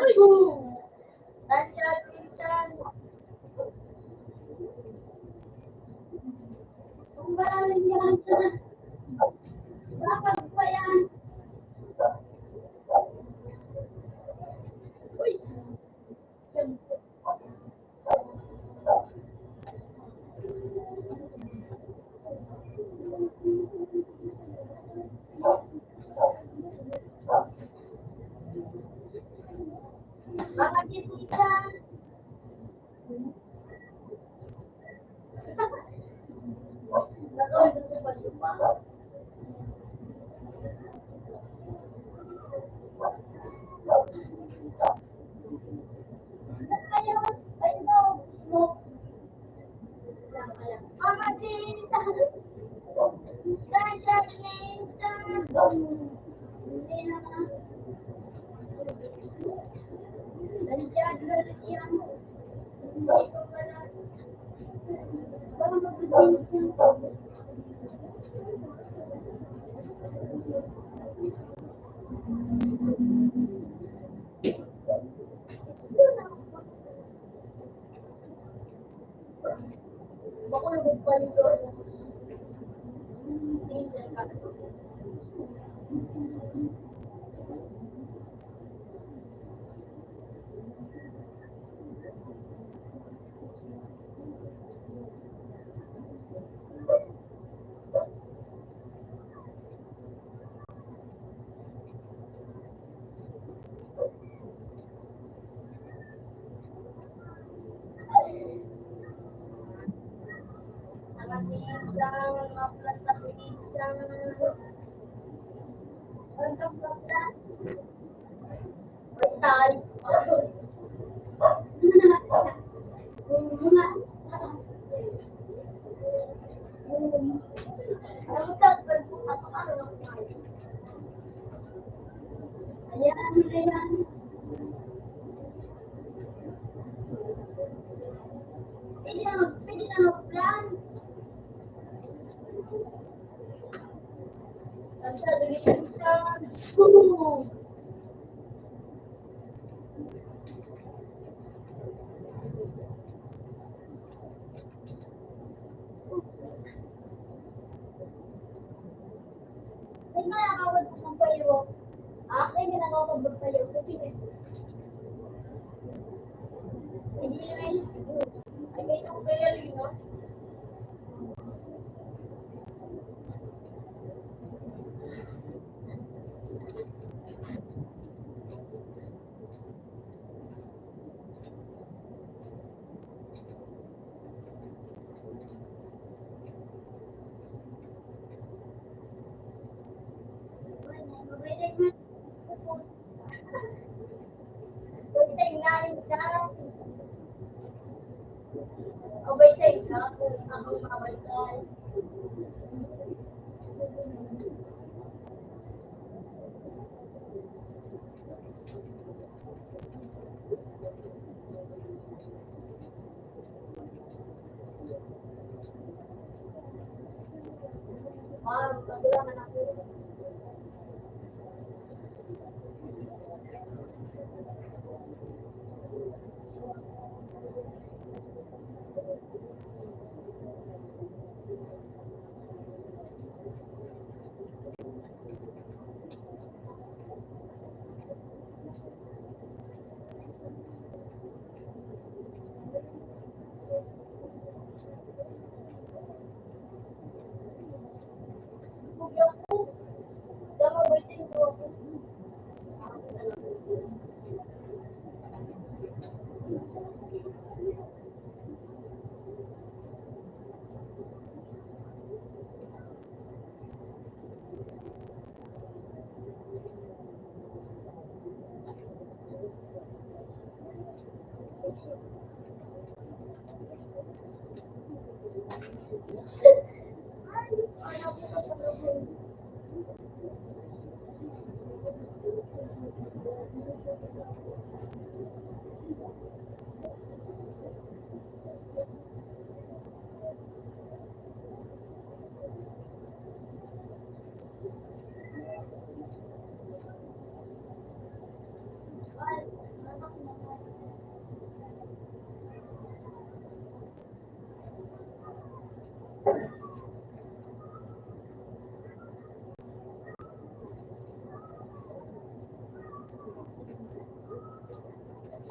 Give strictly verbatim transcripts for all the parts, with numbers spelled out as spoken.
Tansya, minsan. Kung marami yan, bakit pa yan? Uy! Mga chismisan. Mga singsang, mga plantang singsang. Plantang planta. Patay. Ayan, ayan. Pwede na mag-, pwede na mag-plan. Ang sabi ni Lisa, Ay, mga kawad ko ng payo. Ah, kaya na ako pag magpayo. Kasi, hindi naman, ay, may itong kaya rin, no?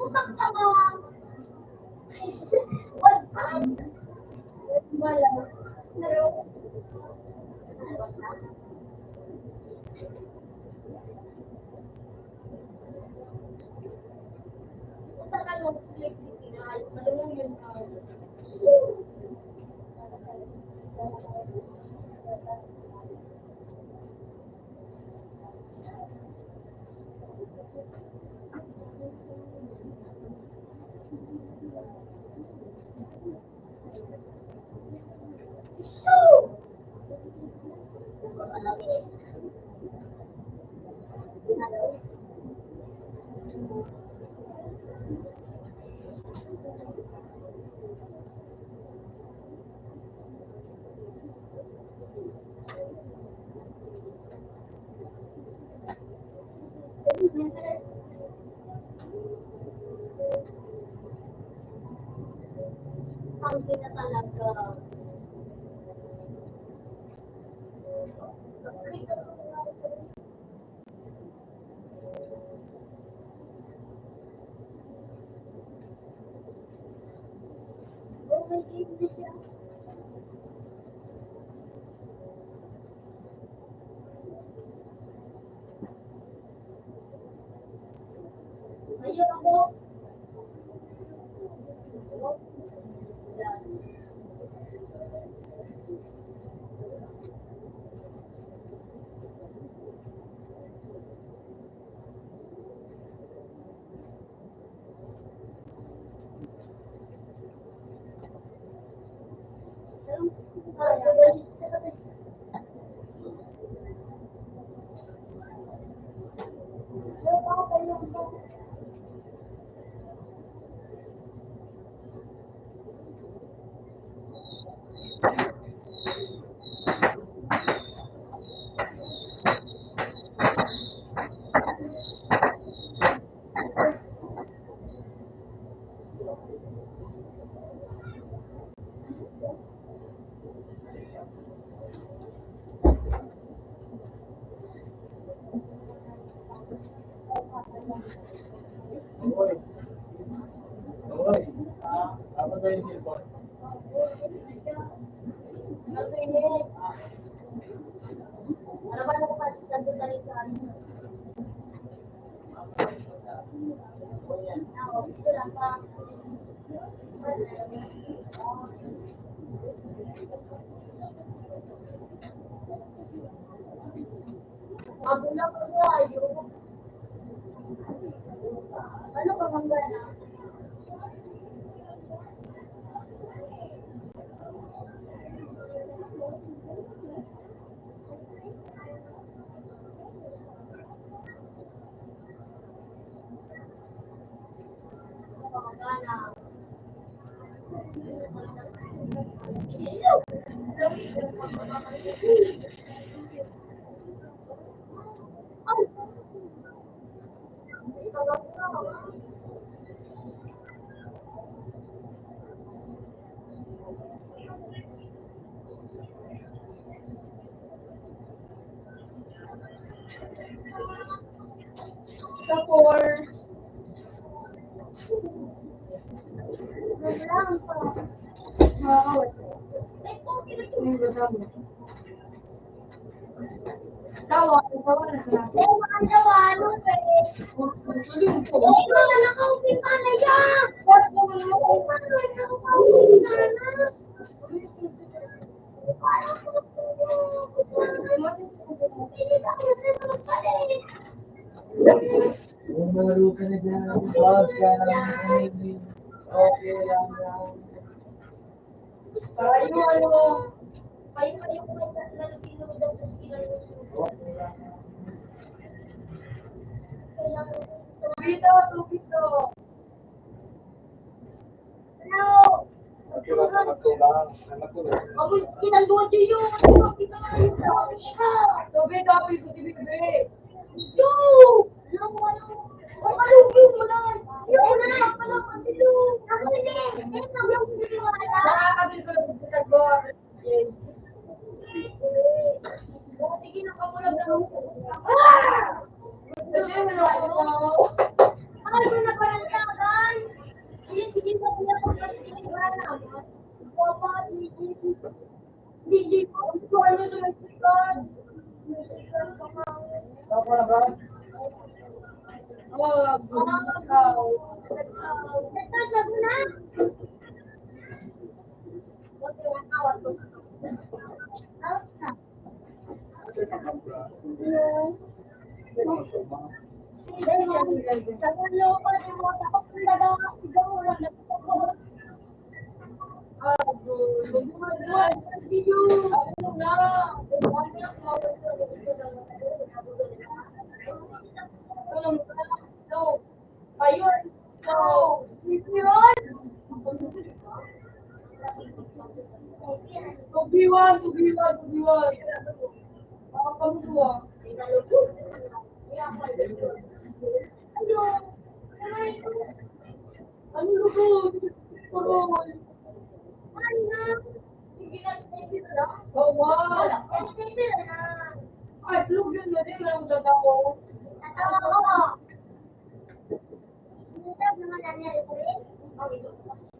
Magtawa. Ay, sus, wag pa. Wala. Ang pinatalaga. Ayun ako. Magulang ko tayo. Ano ka bang gana? Sa four. Tawa, tawa na siya. Tawa, tawa, ano, eh? Gusto niyo po? Eh, mga nakaupi pa na yan! Ba't naman ako? Ba't naman ako? Umaru ka na dyan. Huwag ka nang umibig. Okay lang yan. Tayo, ano? Payo-payo ko yung kasi nalulunod ang Pilipinas. Okay lang yan. Tubig daw, tubig daw. Tubig, happy ko si Bibi. Ayun. So, Ron? Tubiwan, tubiwan, tubiwan. Baka kami tuwa. Ayun. Ano luto? Tuloy. Ano? Sige na, sniper na. Oo, wow. Wala, sniper na. Ay, vlog yun na din, ang tatawa ko. Tatawa ko.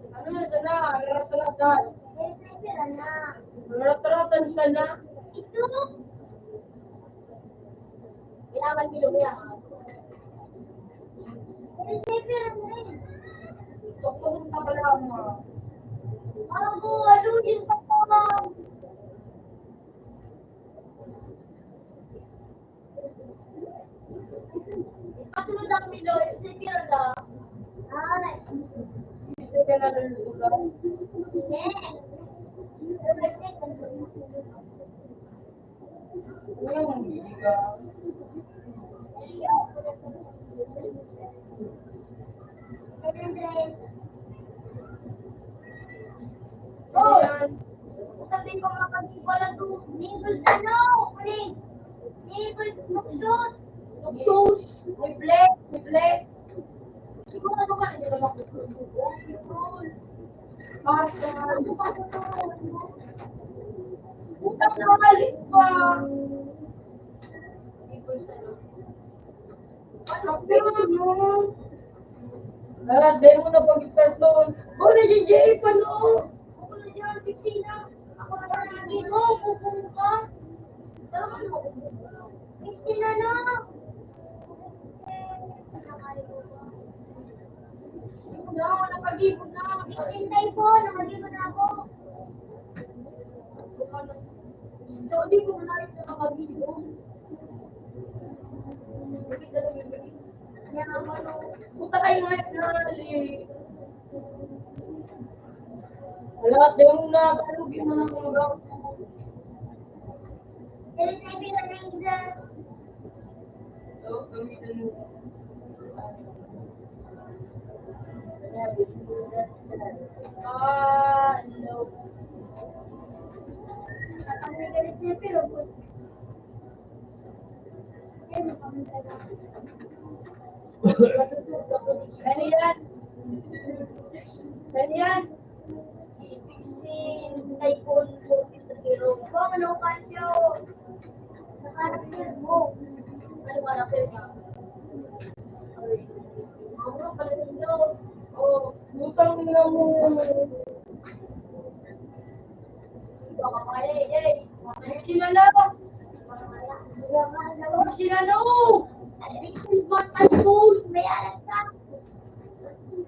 Ano na sana? Larat-laratan. Larat-laratan sana. Kailangan bilog yan. Totoo ka ba lang, ah? Ako, ano yung totoo? Kasunod na kami doon, si Tirda. Ay. Hindi ka na nalulugaw. Hindi. Ano yung hindi ka? Hoy! Sabi ko nga, pag-iba lang to. Neighbors, ano? Uling. Neighbors, luksos. Luksos. We bless, we bless. Siguro ano ka, hindi ka makikita. Bakit? Ano ba ito? Utang na balik pa. Neighbors, ano? Ano, pero ano? Larat, dai mo na pag-start doon. Oh, na-J J, paano? Ako na dyan, Pixie na. Ako na dyan, hindi ko, kukuha ka. Tara, ano? Pixie na, no? Hindi ko na, nakagipon na. Pixie, tayo po, nakagipon na ako. Hindi ko na nakagipon. Puta kayo nga, nali. Wala, di mo na, ano, di mo na kumagaw. Ah, no. Ano yan? Ano yan? Ibig si Typhoon forty-three. Bang, ano ka siya? Nakarakil mo. Ano ka rakil niya? Ay, ano pala ninyo? Oh, utang na mo. Sila na. Sila na. May alas ka.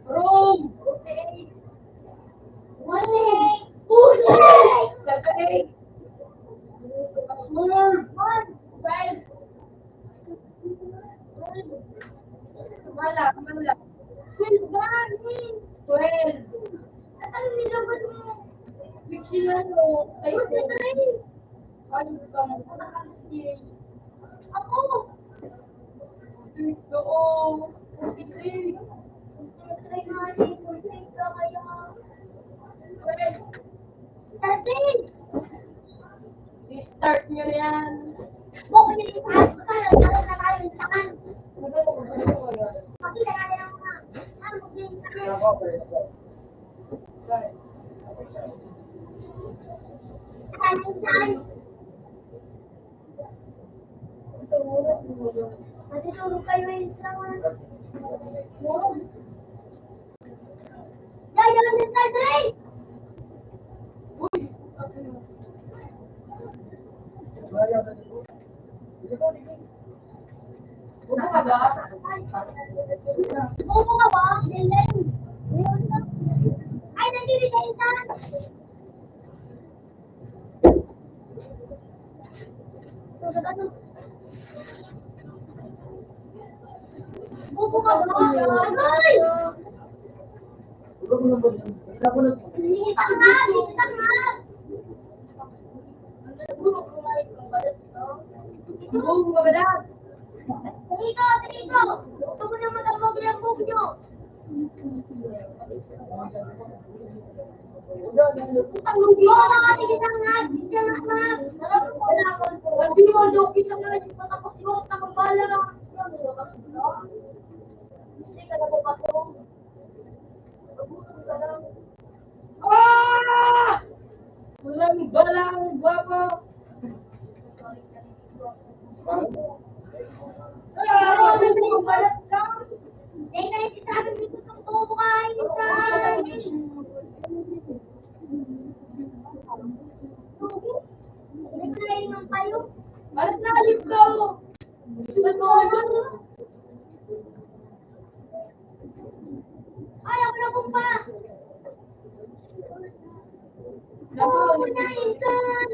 Rome. One eight. Two eight. Seven eight. One. Five. Wala, wala. Twelve ba? Twelve. At ang nilabas mo? Fictional o typo? Forty-three. Ay, ikaw mo. Ako. Ito, oo. Forty-three. Forty-three nga, eh. Forty-three ka kaya. Twelve. Thirteen! I-start nyo na yan. Bukod yung i-start ko, parang parang na tayo yung sakan. Pakita natin ang mga, ang mga yung sakan. Sakan, yung sakan. Matutulog kayo yung sakan. Yaya, ano tayo, Dre? Uy! Ano? Yaya, ano? Hindi ko, hindi ko. Bobo ka ba? Bobo ka ba? Ay, nandito siya, Insan. Bobo ka ba? Aray! Itang na! Itang na! Bobo ka ba, Dad? Dito! Dito! Gusto mo na magambog ng bugyo? Ang lugi. Oo, mga tigitang nga, tigitang nga. Hindi mo, joke kita na lang yung patapos mo, takong bala. Hindi ka na mapatong. Ah! Walang balang gwapo. Ah! May balat ka. Dahil tayo sa sabi ni Gustong Bobo ka, Insan. Hindi ko na yung payo. Balat na, ayun ko. Balat na, ayun ko. Ay, ako na, Kumpa! Oo, na, Insan!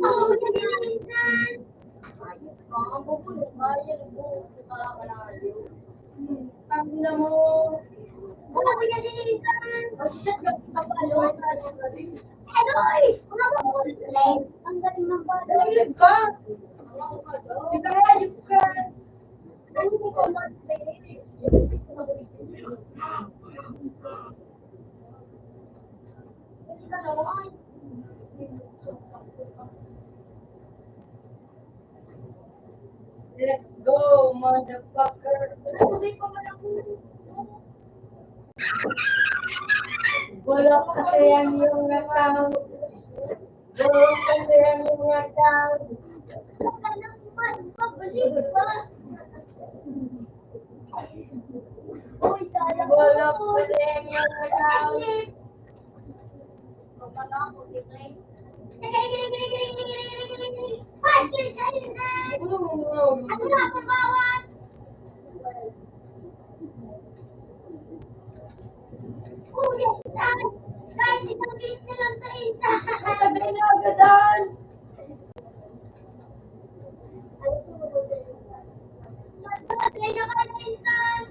Oo, na, Insan! Ang bubulong, ay, ang bubulong, nakakalayo. Tangina mo! Wala ko yan, Insan! Ay, shit, nagkakalayo. Adoy! Mga baboy! Ang galing ng bata. Galing ka! Ikaw, ayun ka! Ano mo ba, Marte? Hindi ka naman. Let's go, motherfucker! Ano ba yung pamalaman? Wala pa kasi ang iyong account. Wala pa kasi ang iyong account. Huwag ka nang magpabalik pa. Uy, kala ko. Wala pa kasi ang iyong account. Paskil sa Insan! Ano nga akong bawas? Uy, Insan! Kahit isang kiss na lang sa Insan! Sabi na agad, Dan! Magpapatay na ka na, Insan!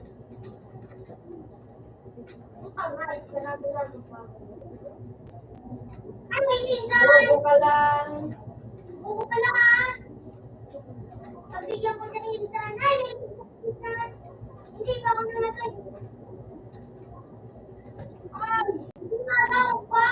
Ano, Insan? Bobo ka lang. Bobo ka lang, ha? Pagbigyan ko sa Insan. Ay, may Insan. Hindi pa ako namatay. Ay, gumagaw pa.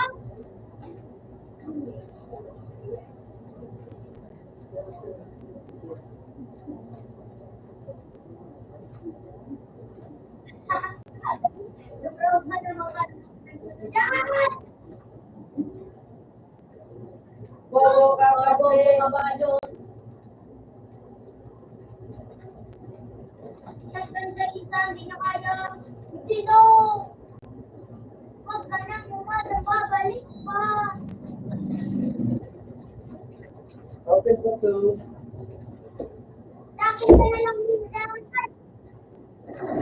Bobo ka kasi. Saktan sa isa, hindi na kaya. Sino? Huwag ka nang umaasa, babalik pa. Open po to. Sa akin ka na lang minsan.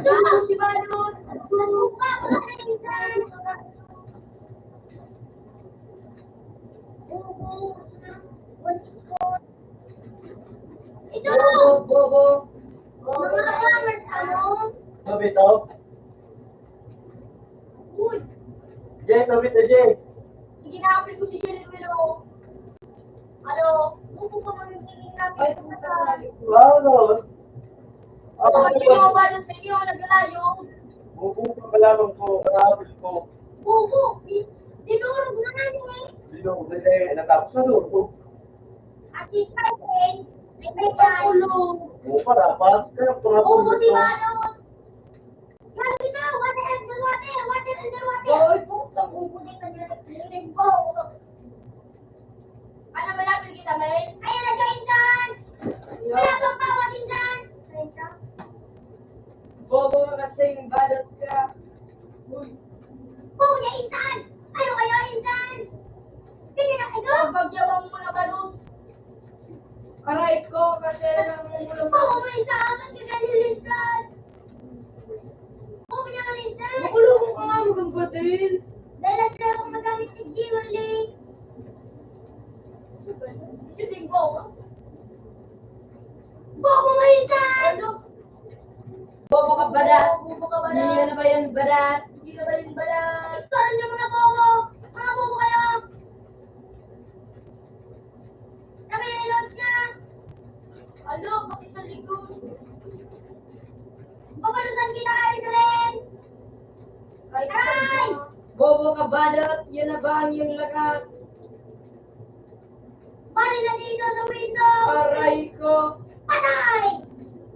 Ito, si Balot. Ano pa, mga kaibigan? Ito! Bobo, bobo. Mga kamers, ano? Sabi to? Uy! Jay, sabi to, Jay. Sige na, apil ko si Jerry Milo. Ano? Buko pa man yung tingin natin. Ay, wow, no? Ako, hindi mo ba yung tingin mo naglalayo? Buko pa lamang ko, marahapon ko. Buko! Di-, dinurog na nga yun eh. Dinurog na eh, natapos na doon. At least, I think, may may tayo. Buko pa, dapat. Kaya pa nga po. Buko si Balot. Yan, kita, water under water, water under water. Ay, puta, buko na yung kanya na feeling ko. Ano, malapit kita, men? Ayan na siya, Insan! Wala pang bawas, Insan! Ayan siya. Bobo ka kasing Balot ka. Uy. Bobo niya, Insan! Ano kayo, Insan? Sige na, ito! Ang pagyawang mo na, Balot. Aray ko, kasi namumulong. Bobo mo, Insan! Mas ka ganyan, Insan! Bobo niya ka, Insan! Makulong ka nga, maghambatil! Dahil ang sila pang magamit ni Jewel Lee. Shooting bobo. Bobo mo, Insan! Ano? Bobo ka, badat! Bobo ka, badat! Hindi na ba yan, badat? Hindi na ba yan, badat? Istoran niyo, mga bobo! Mga bobo kayo! Sabi na yung niya. Ano? Pati sa likod. Papalusan kita, Aldrin! Aray! Bobo ka, badat! Yan na ba ang iyong lakas? Pare na dito sa window! Aray ko! Patay!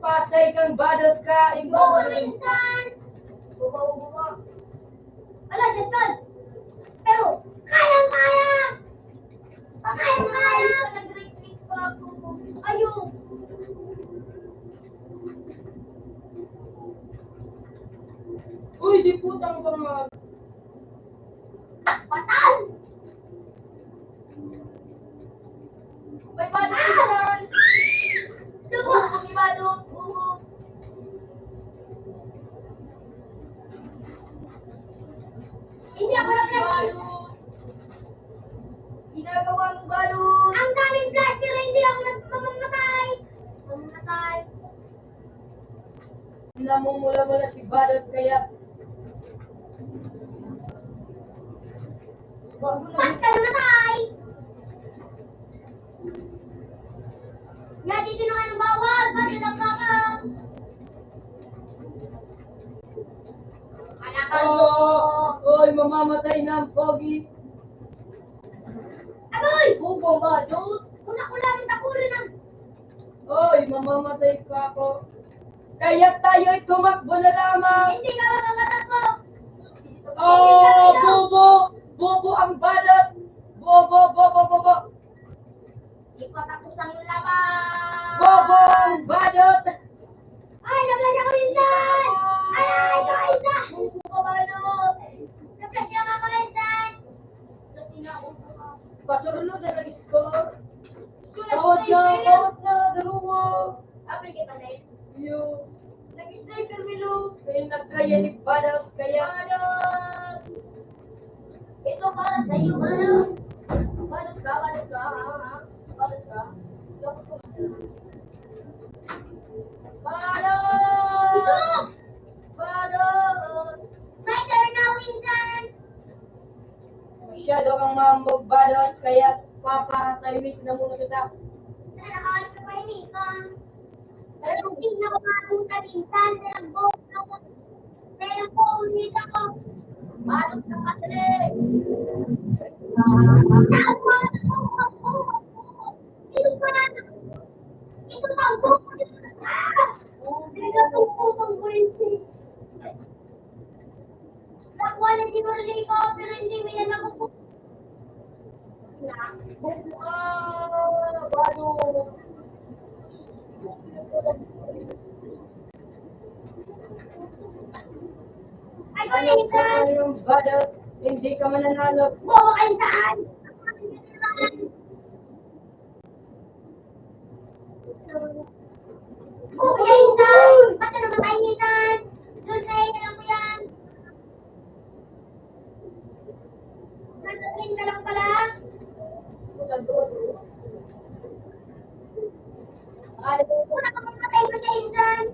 Patay kang badot ka! Bobo, Insan! Bobo, bobo! Ala, Jetson! Pero, kayang-kaya! Kayang-kaya! Nag-retreat pa ako. Ayun! Uy, di putang banga! Patay! May badot, Insan! Dugo! May badot! Dugo! Hindi ako na-flash. Badot! Ginagawa mo, badot! Ang daming flash, pero hindi ako nagmamamatay. Mamamatay. Namumula-mula si Badot kaya. Ba't ka namatay? Yan, dito na nga ng bawal. Ba't ka nagpapang? Anak ko. Oh, oy, mamamatay na ang pogi. Agoy! Bobo, Badot! Una ko lang yung takuri ng Oy, mamamatay pa ako. Kaya tayo'y tumakbo na lamang. Hindi ka makakatakbo. Oh, bobo! Bobo ang badot! Bobo, bobo, bobo! Di pa tapos ang laban. Bobo ang badot! Ay, nablas ako, Insan! Aray ko, Insan! Bobo ka, badot! Nablas niya ako, Insan! Kasi nga, bobo ka. Pasurlo na nag-score. Kawat na, kawat na, daruwa. Apre kita, Nel. Yo. Nag-sniper, Milo. Kaya nagkaya ni Badot, kaya. Badot! Ito para sa iyo, Badot. Badot ka, Badot ka, ha, ha? Badot ka. Dapat ko masalamat. Badot! Ito! Badot! My turn now, Insan! Masyado kang maambog, Badot, kaya papatahimik na muna kita. Sana all katahimikan. Pero hindi na ako mabuta minsan, pero bobo ako. Pero bobo nito ako. Balot na kasi. Tapos, ito pa. Ito pa, bobo. Ah! Pinatungkol ang buwisit. Nakuha na siguro ni ikaw, pero hindi mo yan makukuha. Ay, ko na isa. Yung badot, hindi ka mananalo. Bobo kayo saan? Kuya Insan! Ba't ka namatay, Insan? Doon na, alam ko yan. Nasa train ka lang pala. Ay, kung nakapagpatay mo siya, Insan.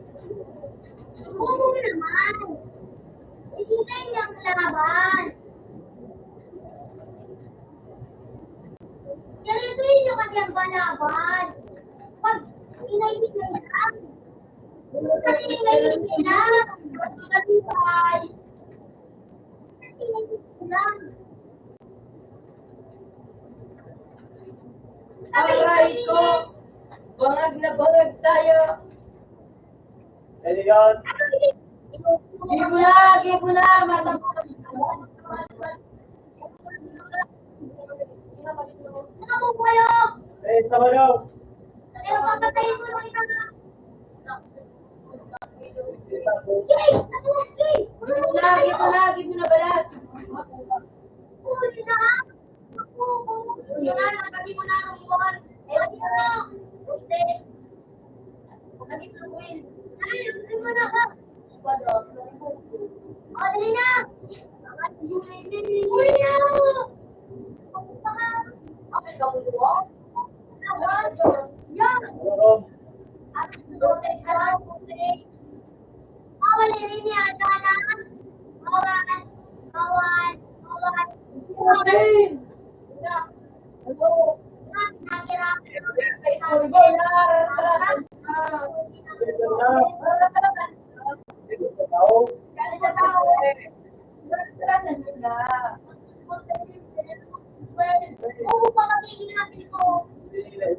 Bobo mo naman. Sige, kayo ang kalaban. Seryosohin nyo kasi ang balaban. Pag inaisip nyo lang. Kasi inaisip nyo lang. Kasi inaisip nyo lang. Aray ko! Bangag na bangag tayo! Ano yun? Gibo na! Gibo na! Matapos! Nakabubo kayo! Eh, Sabado! Pero papatayin ko lang ikaw na! Yay! Nakawas ka! Gibo na! Gibo na! Gibo na balat! Huli na! Ako! Yun na! Nakati mo na! Ewan ko na!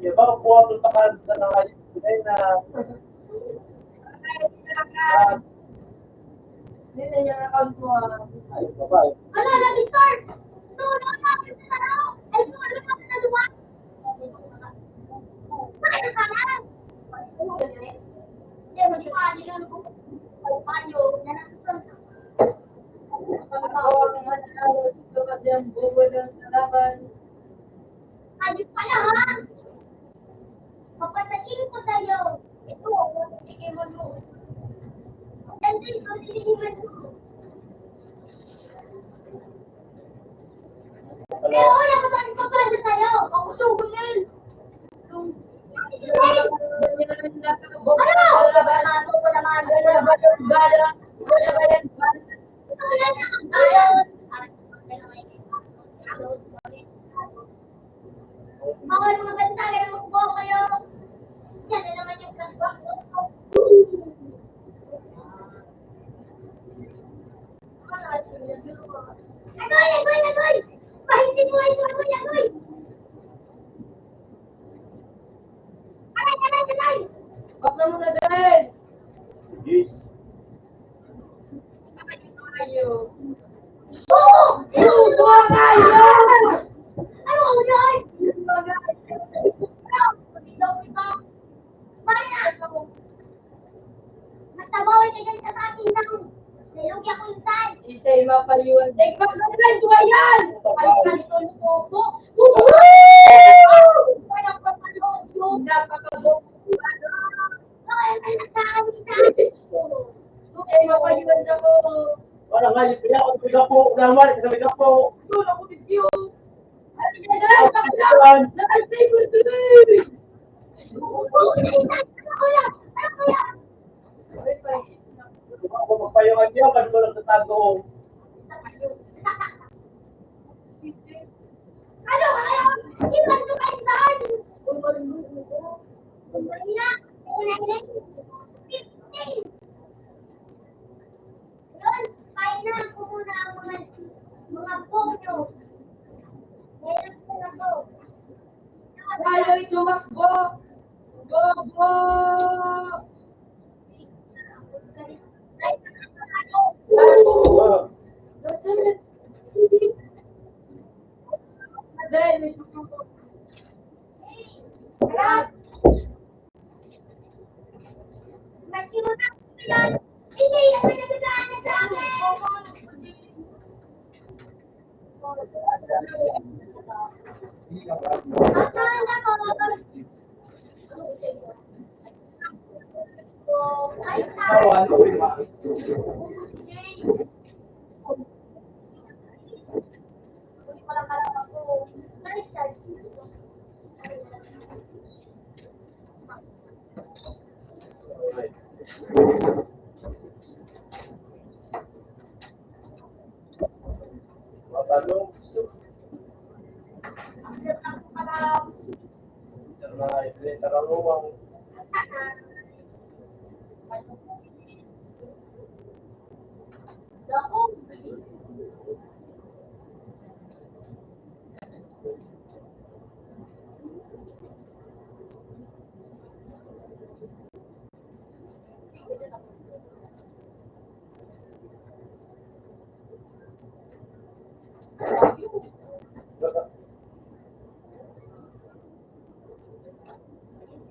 Di ba, kuha ko pa ka sa mga yun, na, na, Hindi na niya account mo, ah. Ay, babae. Wala, nag-start. So, wala na, sa ano? Ay, so, wala na, sa luwa. Ay, sa kanan. Hindi, hindi pa, hindi na ako. Ay, payo, yan ang susunod. Pagkawa ng mga tao, ito kasi ang buwan ng kalaban. Ayun pala, ha? Papatayin ko sa'yo. Ito, bigay mo doon. Yan din, pagdilihan mo. Pero wala ko tayong papasa sa'yo. Ako sa unan. Ano? Ano ko naman? Ano ba yung bala? Ano ba yan? Ano ba yan? Bawal mga bansa, ganun mo po kayo. Yan na naman yung plus one ko. Agoy, agoy, agoy! Pahinti mo ito, agoy, agoy! Aray, aray, aray! Bakla mo na, Dre! Yes. Oo! Kinukuha tayo! Ano ang ulan? Basta bawal ka dyan sa aking isang nilugi ako insan. Isa'y mapayuan. Take back na rin, buhay yan! Ay, ganito, luto. Woohoo! Walang papaloob yung napakabog. Parang hayop kaya ako sa Megapo. Unang wari sa Megapo. Yun, ako din yun. Ano yan? Ano yan? Ako magpayawan niya, ba't ko nagtatago? Ano kaya? Iwan ko kayo saan? Kung marunong ko. Kung marunong ko. Kung marunong ko. Fifteen. Yun, kainan ko muna ang mga, mga bono. Meron ko na to. Tayo'y tumakbo. Go, go!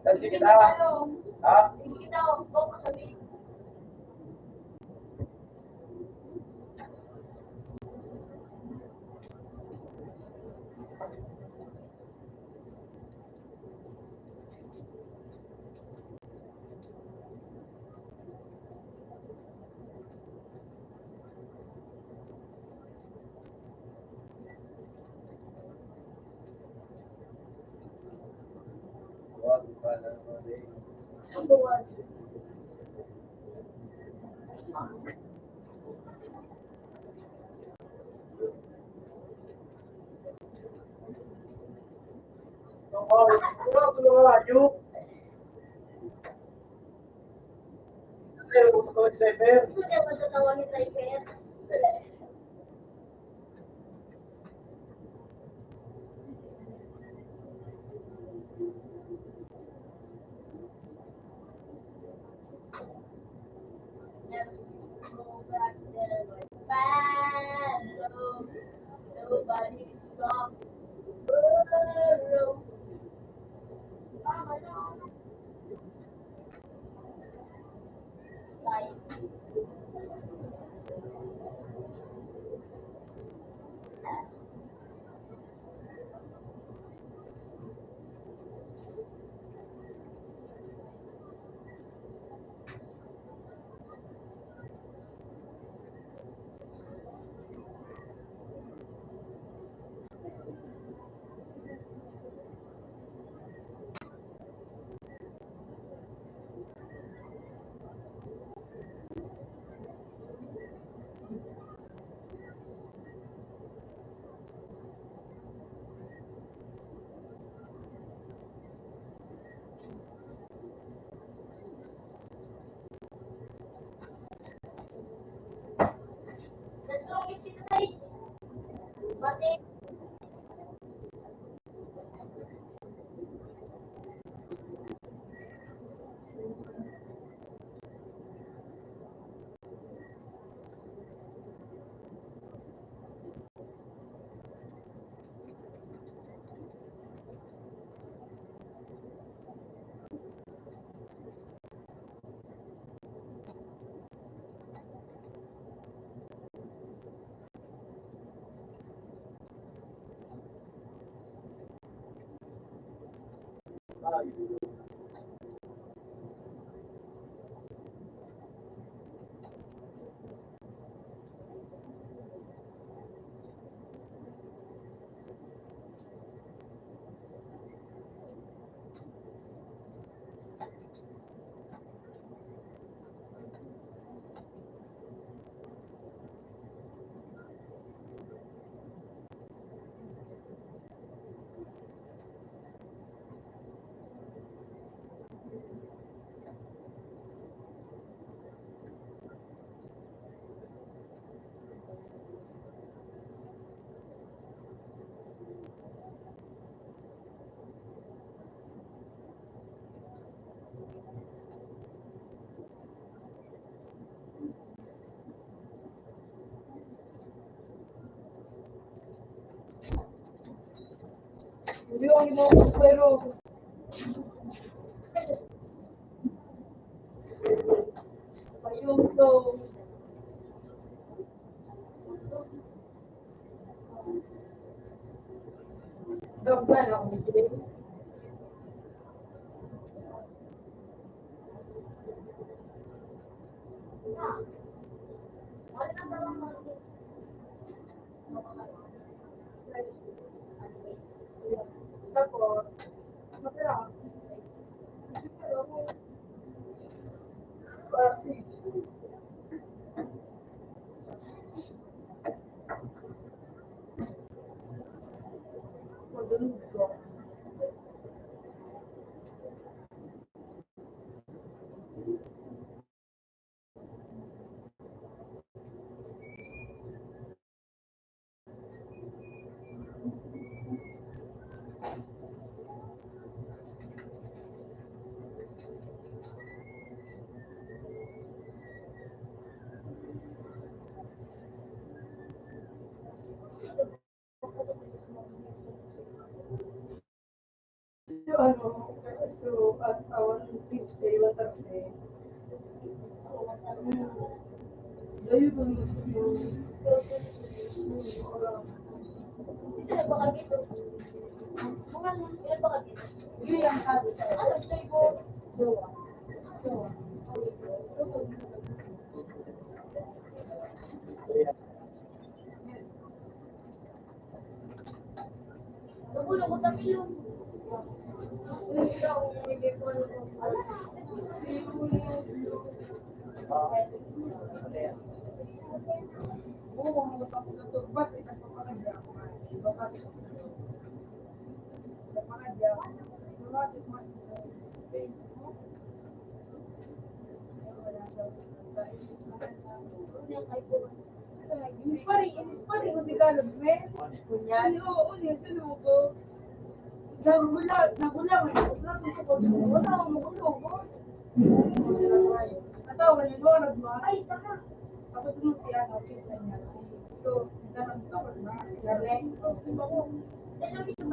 Saan si kita? Ha? So, ano, so, at awan, fifty, what are they? Layo ba yung, yung, isa na ba kami ito? Mga, ilan ba kami? Hindi, ang sabi sa, ano, sa ibo? Jowa. Jowa. Inspiring, inspiring ko si Carlos, man. Kunya, oo, oo, niya, sinugo. Nagula, nagula, man. Sa suko ko, wala akong magulo ko. Natawa niya, wala nagwa. Ay, taka. Tapos nung siya, no, pinsan niya. So, nagkaroon ka ba? Nagkaroon ko. Pero dito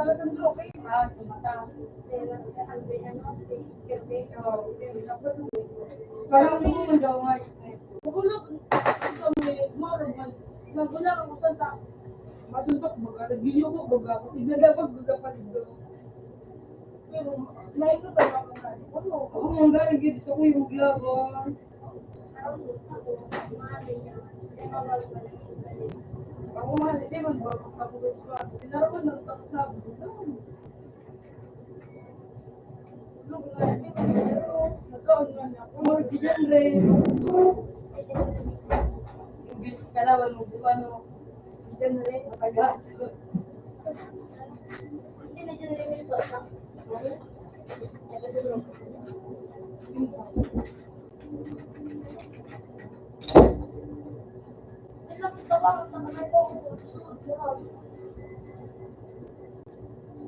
Parang hindi mo daw nga. Wala, ito may, maro man. Nagwala ako sa ta-, masuntok baga, nagiliw ko baga, ignadabag baga pa dito. Pero, naikot ang mga ano, ako nga galing dito sa kuya, maglaban. Ako nga, hindi man ba, tapos pa, tinarapan ng tapos na, Imbis ka na, wala mo buwan, no? Diyan na rin, matagas.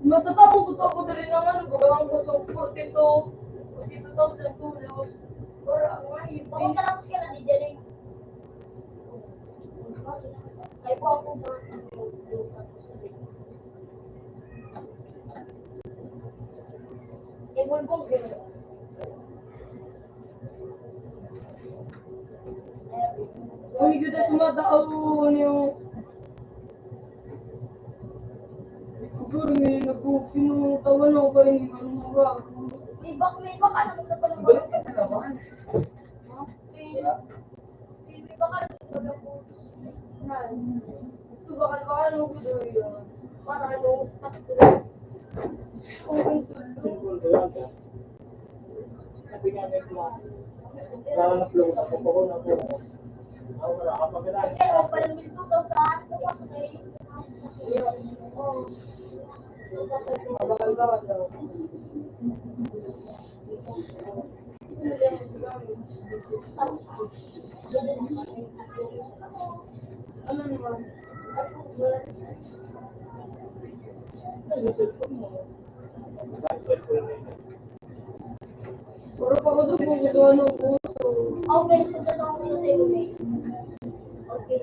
Matatapos ko to ako dali ng ano, gagawin ko sa forty-two, forty-two thousand tulos. Or ang mga hindi. Papunta lang siya na di dyan eh. Ay, po ako ba? Eh, bulbong, eh. Ay, ganda sa mata, oh, ano yung siguro may nagpupinuntawan ako kayo ng mga mura. May bak-, may baka naman sa pala. Balik ka na naman. Ha? May, may baka naman sa pala. Gusto baka, baka ano ko daw yun. Para ano, sakit ko. Oo, ito. Puro pa ko doon, kung gusto, ano, kung gusto. Okay, so, tatawag ko na sa iyo, eh. Okay. Okay.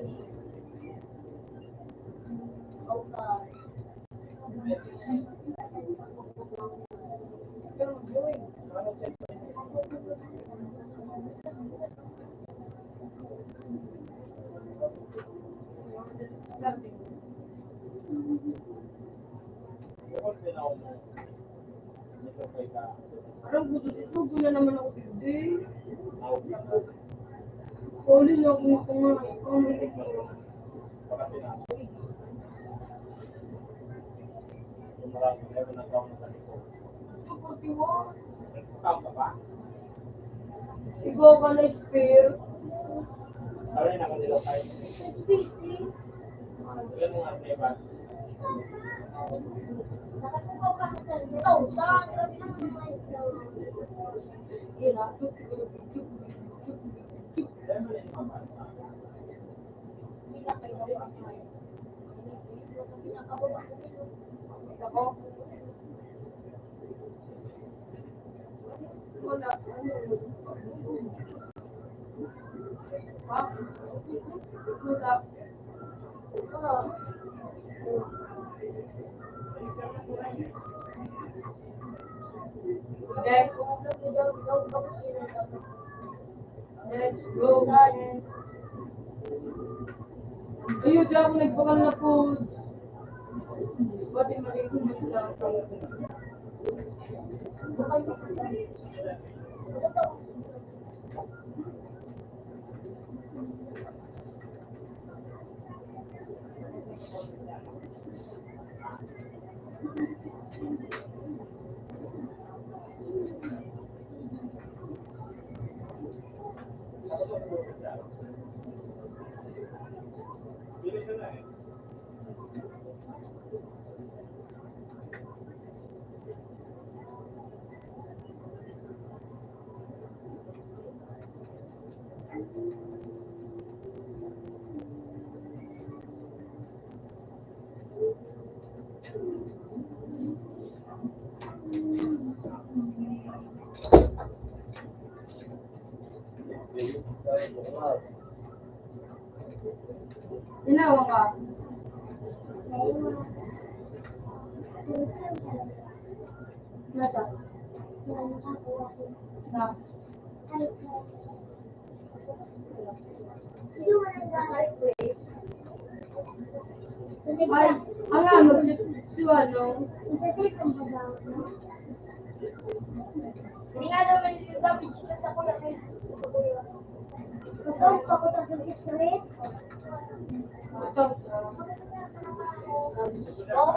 Parang gusto, gusto na naman ako digdi. Huli na ako kumain. Ikaw ka na, Spear. Let's go. Ayun, di ako nagpakal na po. Pati mali ko, mali lang ako. Ginawa ka. Nata. Na. Ay, ang ano, si, si ano? Hindi nga naman yung damage na sa kuya. Ito, pakutas ng secret. Ito.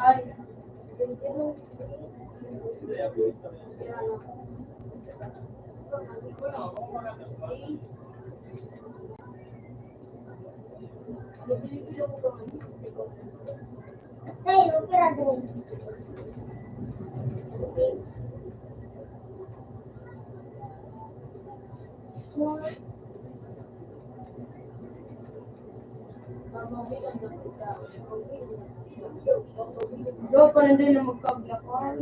Ay. Yo, pa rin din na magpaglakuan.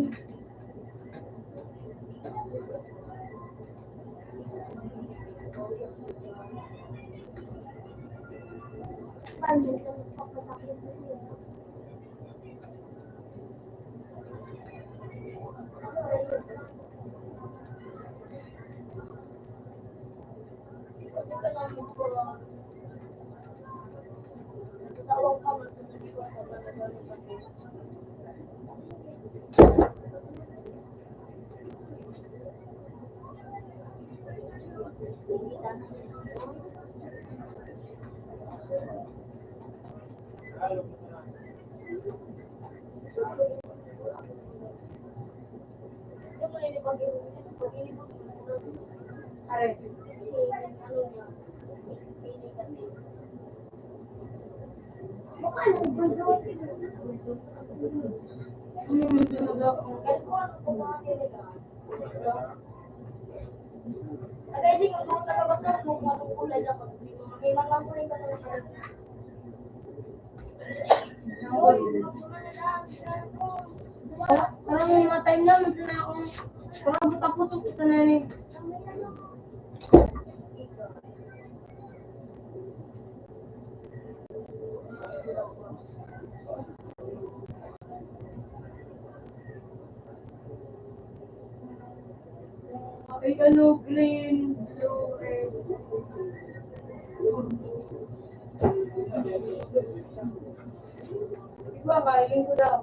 Parang may mga time na, minsan na akong, parang buta-puso ko sa nanay. Ay, ano, green, blue, red. Iba, kain ko daw.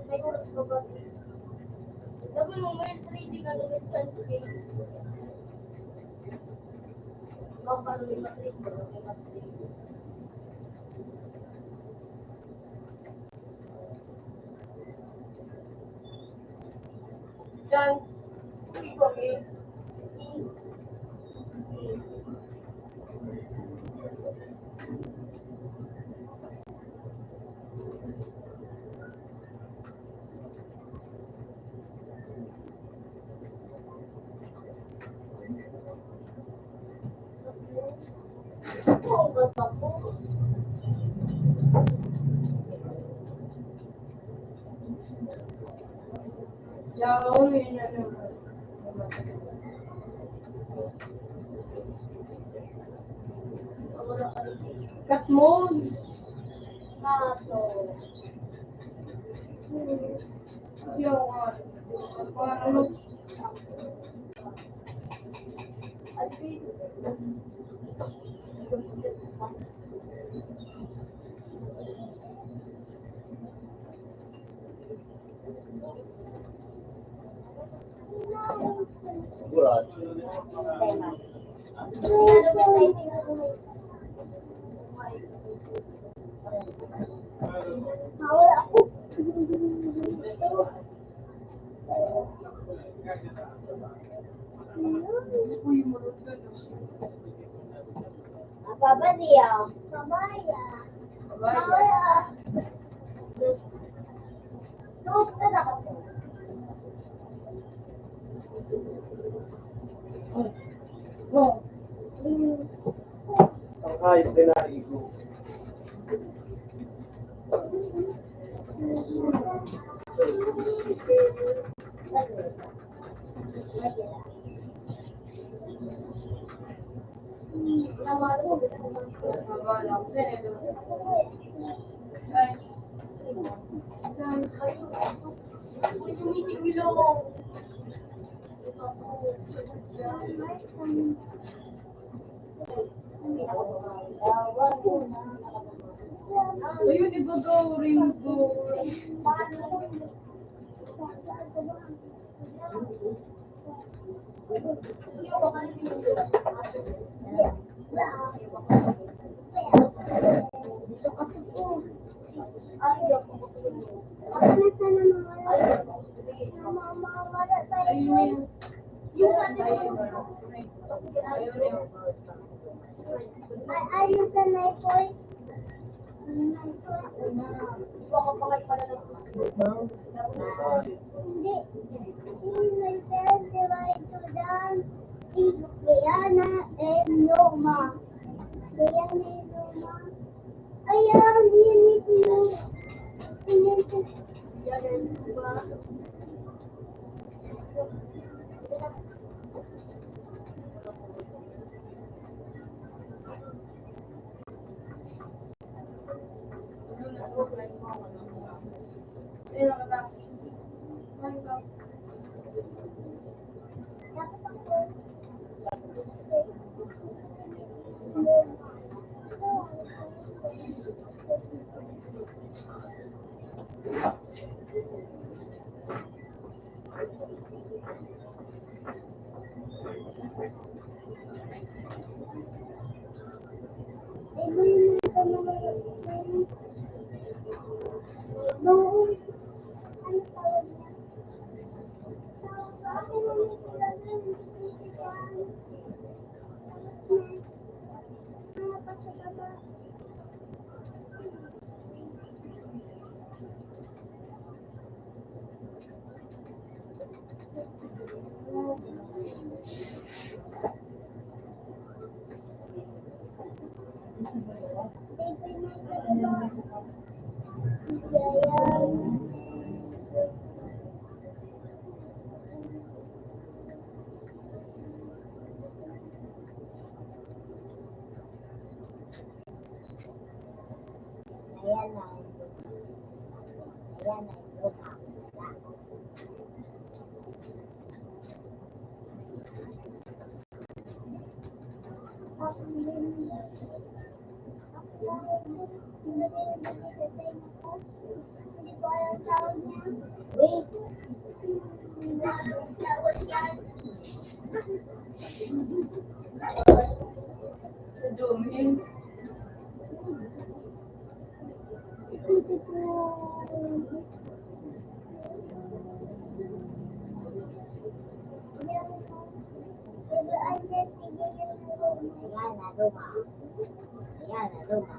May oras pa ba? Sabi mo, may trading, ano, may chance, eh. Baka may matrade, may matrade. Chance. Ito, eh. Katmon. Mato. Yo, ano? Papaya. Papaya. Papaya. Ang hayop na naigo. Ayun, iba daw, rainbow. Ay, ayun sa Naipoy. Hindi. Yung may friend, di ba, ito dyan? Si Diana and Roma. Diana and Roma. Ayan, yun, yun, yun. Tingnan ko. Ayan na. Ayan na. Ayan na, luma. Ayan na, luma.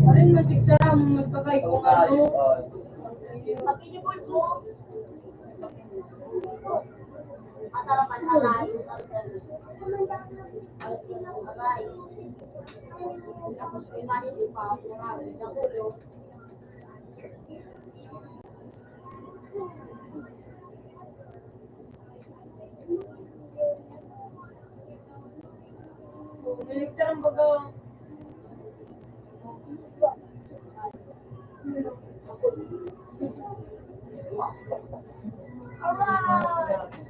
Arin, matiktaram, magpakay kung ano. Electric ang baga. Alright.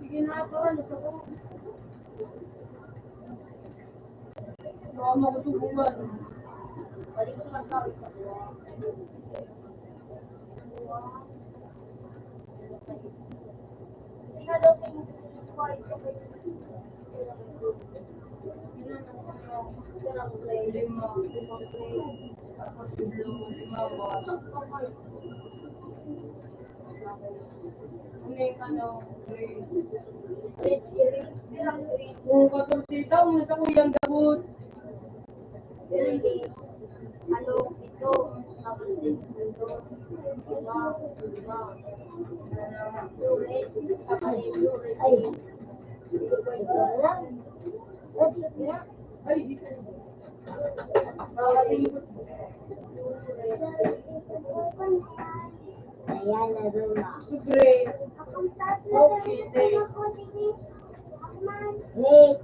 Sige na ako, ano to ko? Baka makusog mo ba? Balik ko lang sa isa. Kung katorse taon na sa kuyang gabos. Ano, ito, tapos ito, ito, ito, ito, ito, ay, ay, dito. Ayan, na doon na. Siyempre. Okay, thank you. Wait.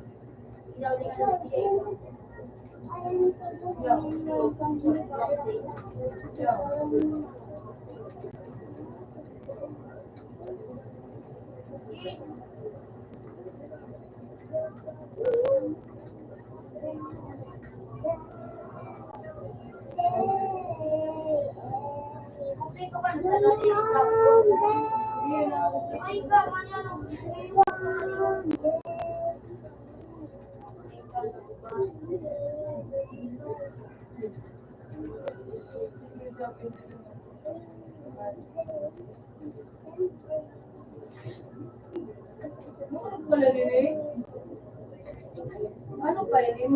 Ano pala nini? Ano pa yun?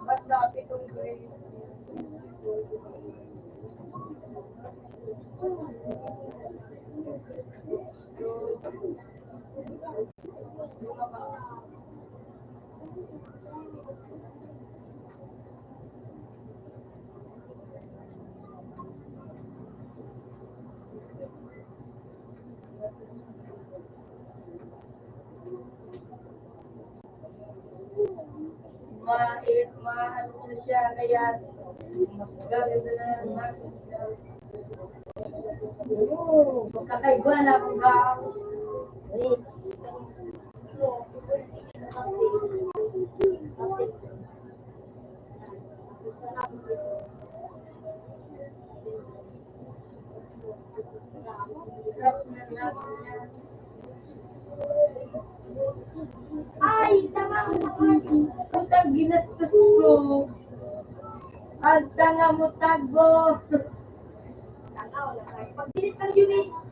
Basta pitong grade. Ma-, eh, ma-, ano ko na siya, kaya mas gaganda na naman. Oo, magkakaiba na akong gaon. Ay, tanga mo, tanga. Putang ginastos ko. Ang tanga mo, tago. Pagdilit ng units.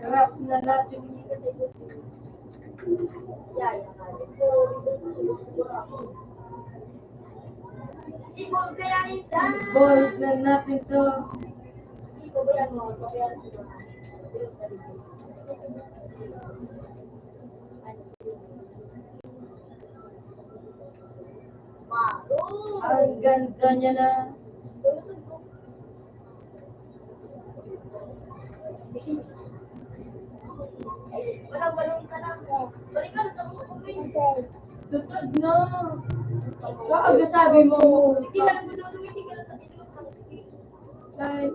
Harap na natin. Ball na natin to. Ang ganda niya na. Walang balon ka na. Tutod na. Baka sabi mo, hindi ka nagdodumi, hindi ka nagdodumi. Ay.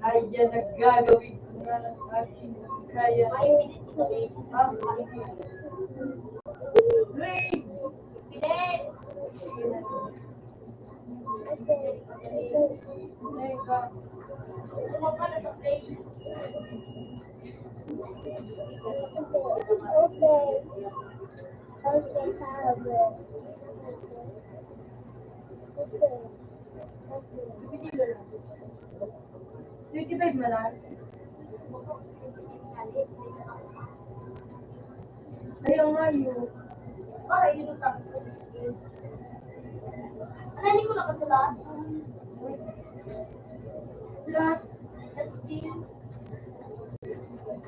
Ay, yan ang gagawin ko na ang aking kaya. Ha? Ray! Thirty-five na lang. Ayaw nga yun. Para yun ang tapos ko, Miss Kim. Ano, hindi ko nakasulas? Plus, Miss Kim.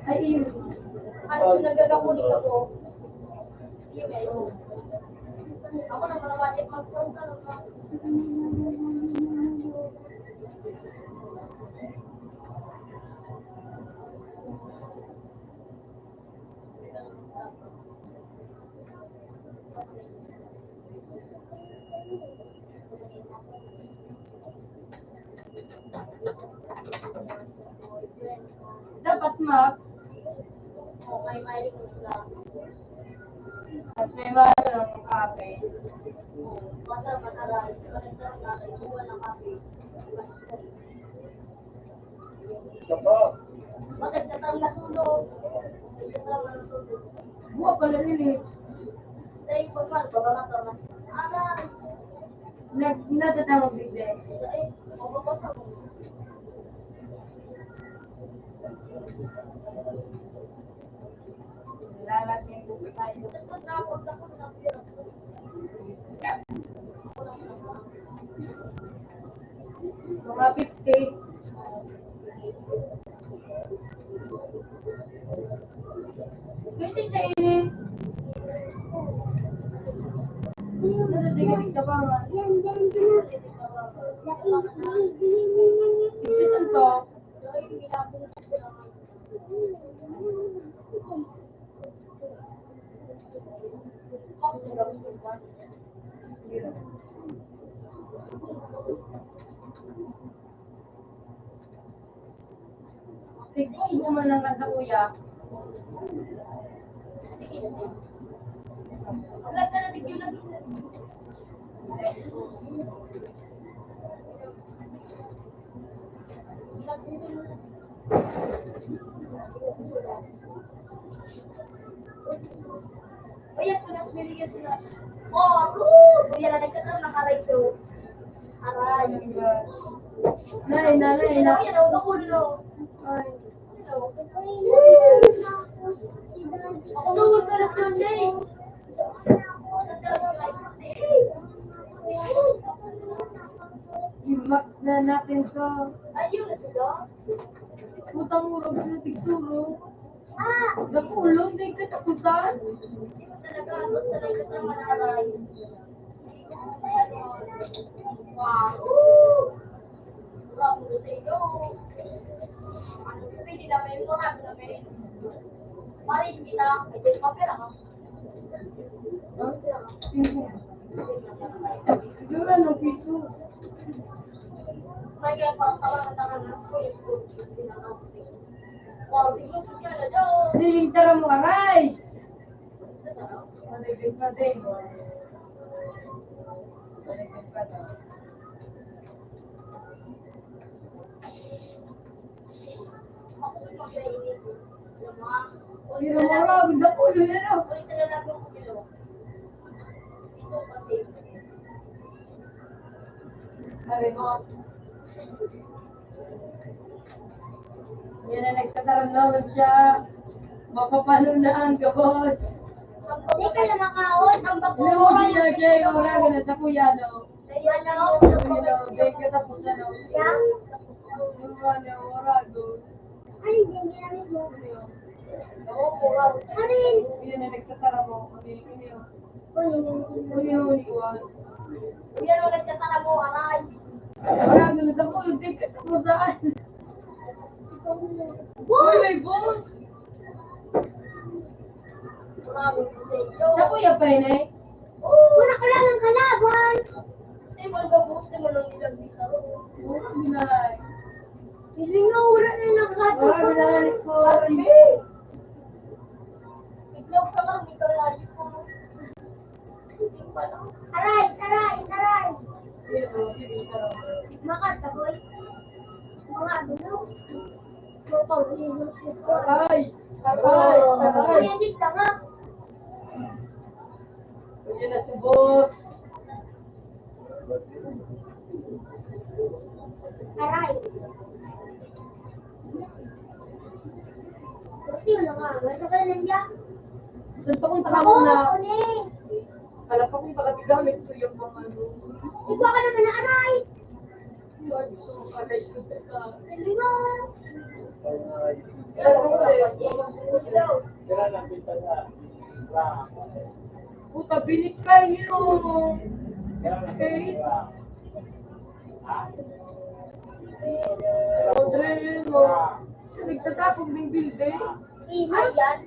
Ay, yun. Ano, so nagagapunin ako? Yun, eh. Ako na, mga wajib mag-program. Dapat, Max. Mas may mahal ang kape. Isa pa. Buwa pala rin eh. Nag-, natatawag bigla. Lalagyan ko pa tayo. Mga fifty. Pwede sa ini. Ano, tingin ka ba nga? Nagsisuntok. Tigkong buman lang ka sa uya. Wala ka na tigkong lagi. Oy, yan, sunas, meron yan, sunas. Oh, woo! Kuya na nagkakaroon ng aray, so. Aray. Nay, nanay, na. Kuya, nauulo. Ay. Ako, sugod ka na, Sunday. I-max na natin to. Ayun, nasulo. Putang urog na tigsuro. Dakulon, di katapusan. Talaga, ano, sa lang kita manaray. Wow. Bravo sa inyo. Ano, pwede na may mura, na may parin kita. Ay, di pa pera ka. Siguro, ano, piso? Siling tara mo, aray! Pero mga, ang dako, yun, ano? Aray ko. Yan na, nagtataramnaman siya. Mapapalo na ang gabos. Hindi ka na makaon. Ang bakuran. Alam mo, Gia, Gia, yung oras na sa kuya, no? Ayan, no? Ayan, no? Ayan, katapusan, no? Yan? Yung ano, oras, no? Ano yung ginagawa mo? Oo, oras. Ano yun? Yan na, nagtataram mo. Ano yun? Ano yun? Ano yun? Ano yun? Yan, nagtataram mo, aray. Wala, ganun ako, hindi ka kung saan. Uy, may boss! Sa kuya pa yun eh? Wala ka lang ang kalaban. Sa'yo, mga boss, di mo lang ilang bisa ro. Oo, binay. Hindi nga, wala na yung nagkataon. Wala na yung nagkataon. Itlog ka lang, may kalayo ko. Aray, aray, aray. Makataboy. Mga ano? Aray, aray, aray. Ayan, dito nga. Ayan na si boss. Aray. Pati yun na nga. May sakay na niya. Saan pa kung Ako, tama na? Ako ni. Alam pa kung baka tigamit ko yung mga ano. Ikaw ka naman na aray. Yun, so, aray, so, teka. Hindi nga. Aray, so, teka. Puta, binikay yun. Okay. Rodrigo. Siya nagtatapog ng building. Ingay yan.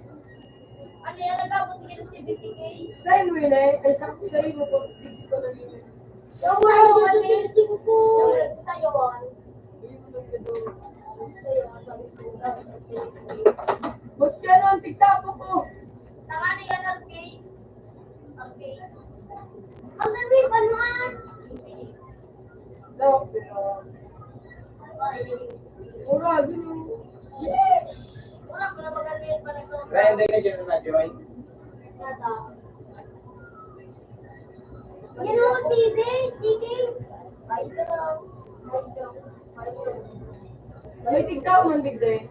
Ano yan? Nagkabot niya ng seventy K? Sa'yo mo yun eh. Ay, sa, sa'yo mo po. Hindi ko na yun. Yung mga yung ano yun? Yung nagsasayawan. Boss, kaya naman tigtapo ko. Tanga na yan, ang pay. Ang pay. Ang pay, panuan. No, pero, mura, gini. Mura, pero maganda yung panagkakaroon. Kaya hindi ka dyan na join? Nata. Yan o, sige, sige. May tigtaw man, bigde.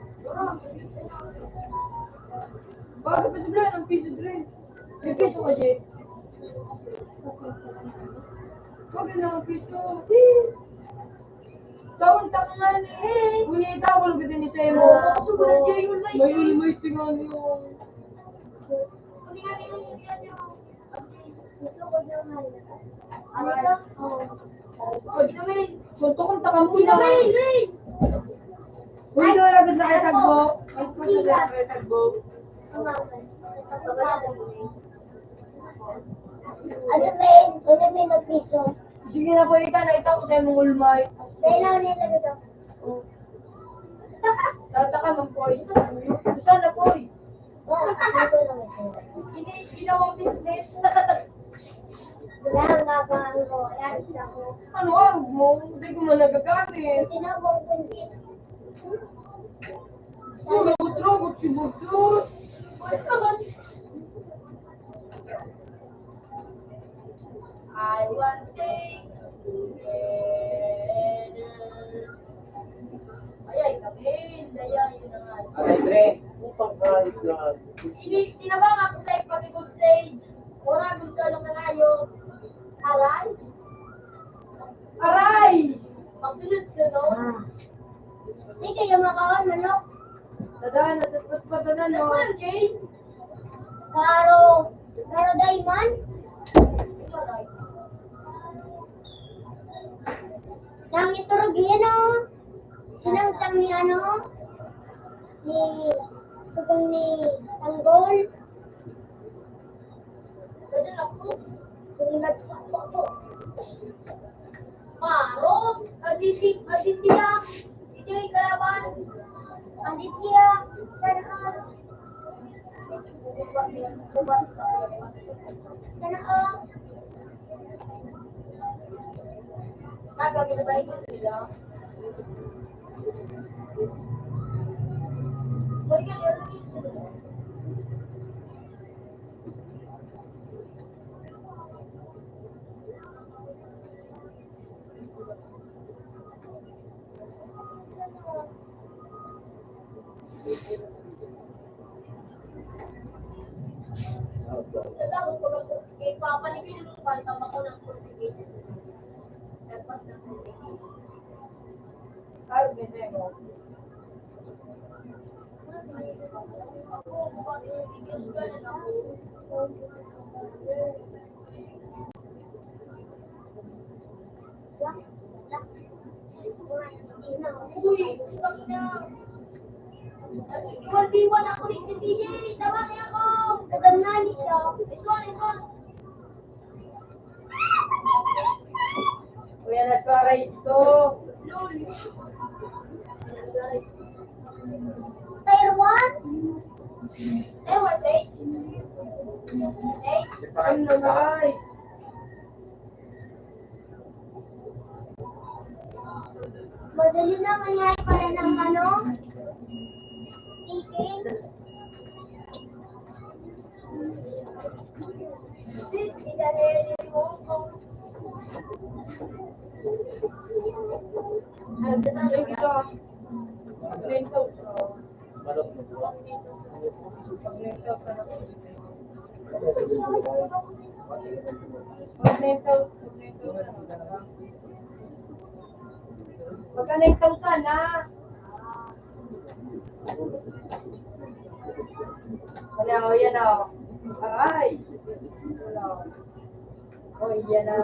Bakit pa sila ng piso, Dre? May piso ka, Jay? Bakit na ang piso? Tawang taka nga ni. Ngunit ako lang kita ni Semo. Gusto ko na, Jay, yun na, May Jay. Ulmay, tingnan niyo. Suntok ang takam ko na. Uy, ito na gud na kay Tagbo. Ay, ito na gud na kay Tagbo. Ano ba yun? Ano ba yun ang piso? Sige na po, ika na, ikaw, sa imong ulmay. Kailangan nila nito. Tataka man, Poy. Usa na, Poy. Ini, ginawang business. Wala, ang gagawin ko. Ayan, isa ko. Ano, arog mo? Hindi ko man nagagamit. Tinawag ko yung business. Robot, robot, si Butot. I want take together. Ayay, kami, daya, yun na nga. Aray, Dre. Putang galit na. Ini-, tinabang ako sa ipag-ibon, Sage. Ora, kung sa ano ka kayo. Aray. Aray! Pasunod-sunod. Ah. Di kayo makaon, manok. Dadan, nasatpot pa dadan, no? Ano, Jay? Karo, Karo Diamond. Nang iturog yan, oh. Sinangsang ni ano? Ni, tukong ni Tanggol. Pwede na po. Pwede na po. Paro, Aditi, Aditya, Ito'y kalaban. Aditya, sana all. Sana all. Kagabi na ba ito nila? Uy, putang ina. Iwan-iwan ako ni C J. Tawag niya ako. Kadam na ni siya. This one, this one. Kuya na Suarez ko. Tier one? Tier one, eh? Eh? Ano na, guys? Madali na, kaya pala ng ano? Chicken. Magka nine thousand na. Wala, o, yan, o. Aray! Wala. O, yan na.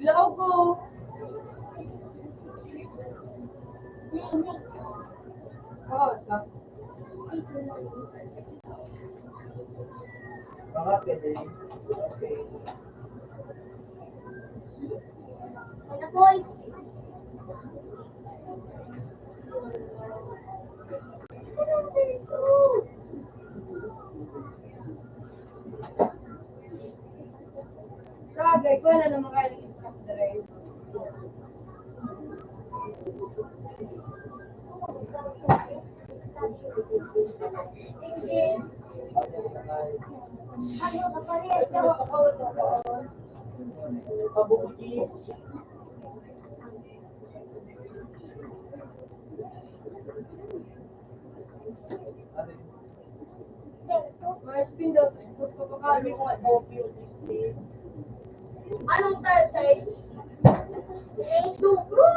Laog ko. Oh, sa- Sabagay, kuha na naman kayo ng stock dry. Anong tile, Sage? Two, bro.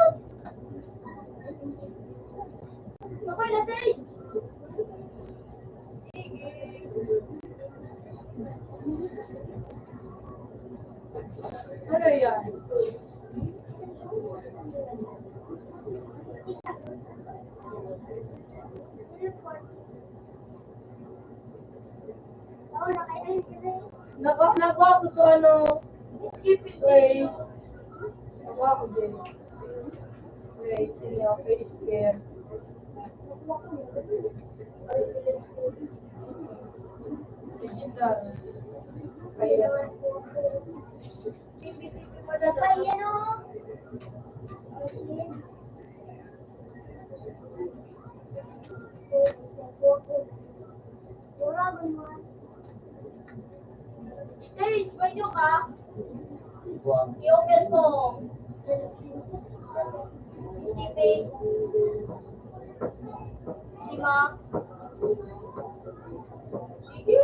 Sabay na, Sage. Ano yan? Nag-, nag-, ako sa ano, skip it, guys. Nag-, ako din. Wait, hindi ako scared. Digital. Kaya, Sage, pwede ka? I-open ko. Skipping. Lima. Sige.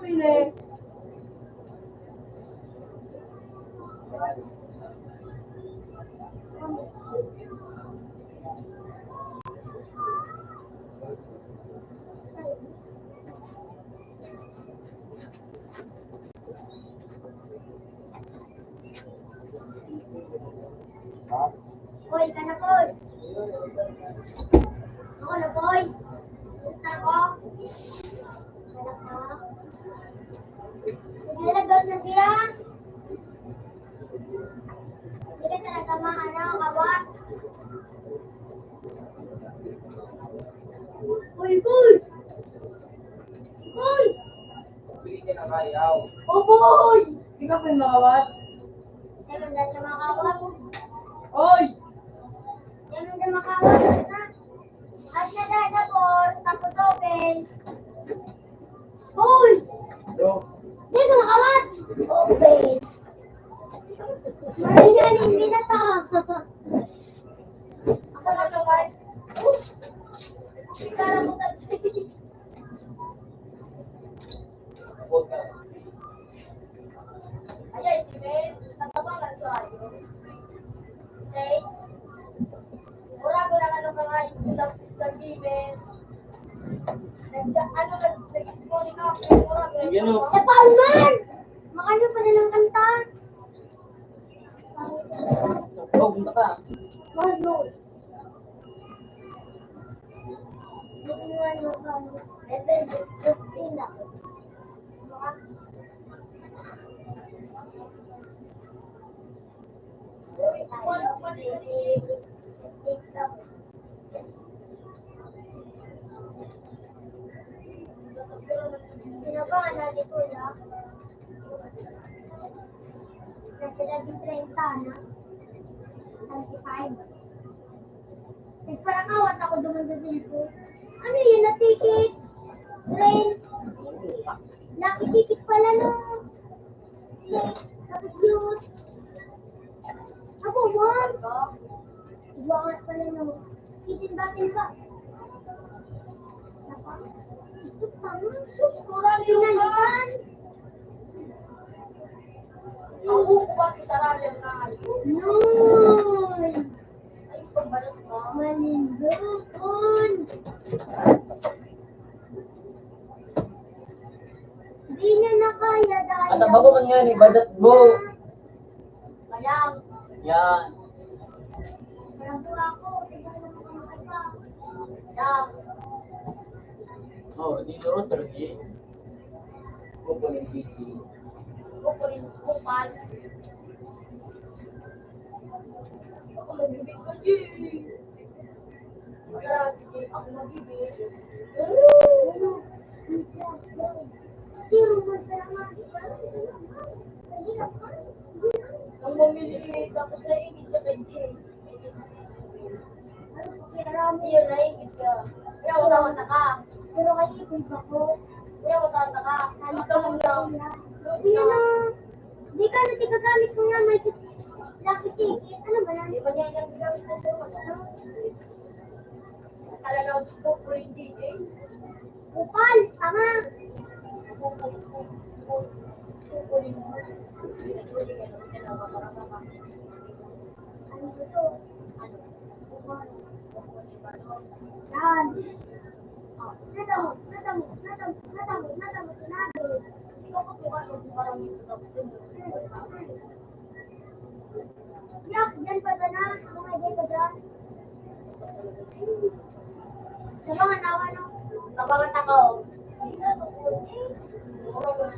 Pili. Hoy, ka na, Paul. Ako na, Paul. Punta ko. Wala ka. Naglalagot na siya. Hindi ka talaga maano, kawat. Hoy, Paul! Hoy! Pili ka na ba, yaw? Opo, hoy! Di ka pa yung makawat? Di man dahil makawat. Hoy! Di man dahil makawat, ha? At nadadapor, tapos open. Hoy! Yo. Di ka makawat! Open. Maray nga, hindi na to. Ako na to, Mark. Hindi ka na mo sa Ayay, si Ben, natabangan sa ayo. Say, mura ko lang ano ka nga, yung sa, sa Ben. Nag-, ano, nag-, nag-expo ni Kap, mura ko lang Yan, ano. Oh. Eh, Palmer! Makano pa na ng kanta? Oh, punta ka. Mahal mo. Sinabangan na ni Kuya. Nasa labing treinta na. Twenty-five. Nagparakawat ako duman sa cellphone. Ano yun? Na ticket? Train? Lucky ticket pala, no? Tapos yun. Ako, mom. Iwangat pala, no? Kisin batin ba? Napa? Isip pa, no? Sus, kurang yun ka. Pinalitan. Ang buko ba, kisarado na? Noy! Malindupon. Di niya na kaya dahil At ang bako man nga ni Badat Bo. Madam. Yan. Madam. Oh, di doon, pero di. Kukunin, kukunin, kukunin. Ako, magbibig ko, di. Wala, sige, ako mag-ibig. Zero man sa laman. Ang mamili, tapos naiingit siya kay Jay. Kaya rami yun, naiingit ka. Kaya wala ka taka. Pero kayo, kung ako, kaya wala ka taka. Ano ka muna? Hindi na. Di ka na tigagamit ko nga, may lucky ticket. Ano ba yan? Di ba niya yung gamit mo? Talagang super hindi eh. Kupal, tanga. Ano ito? Ano? Yan. Oh, natamo, natamo, natamo, natamo, natamo, natamo. Yak, dyan pa sana. Mga dyan pa dyan. Tabangan ako, ano? Tabangan ako.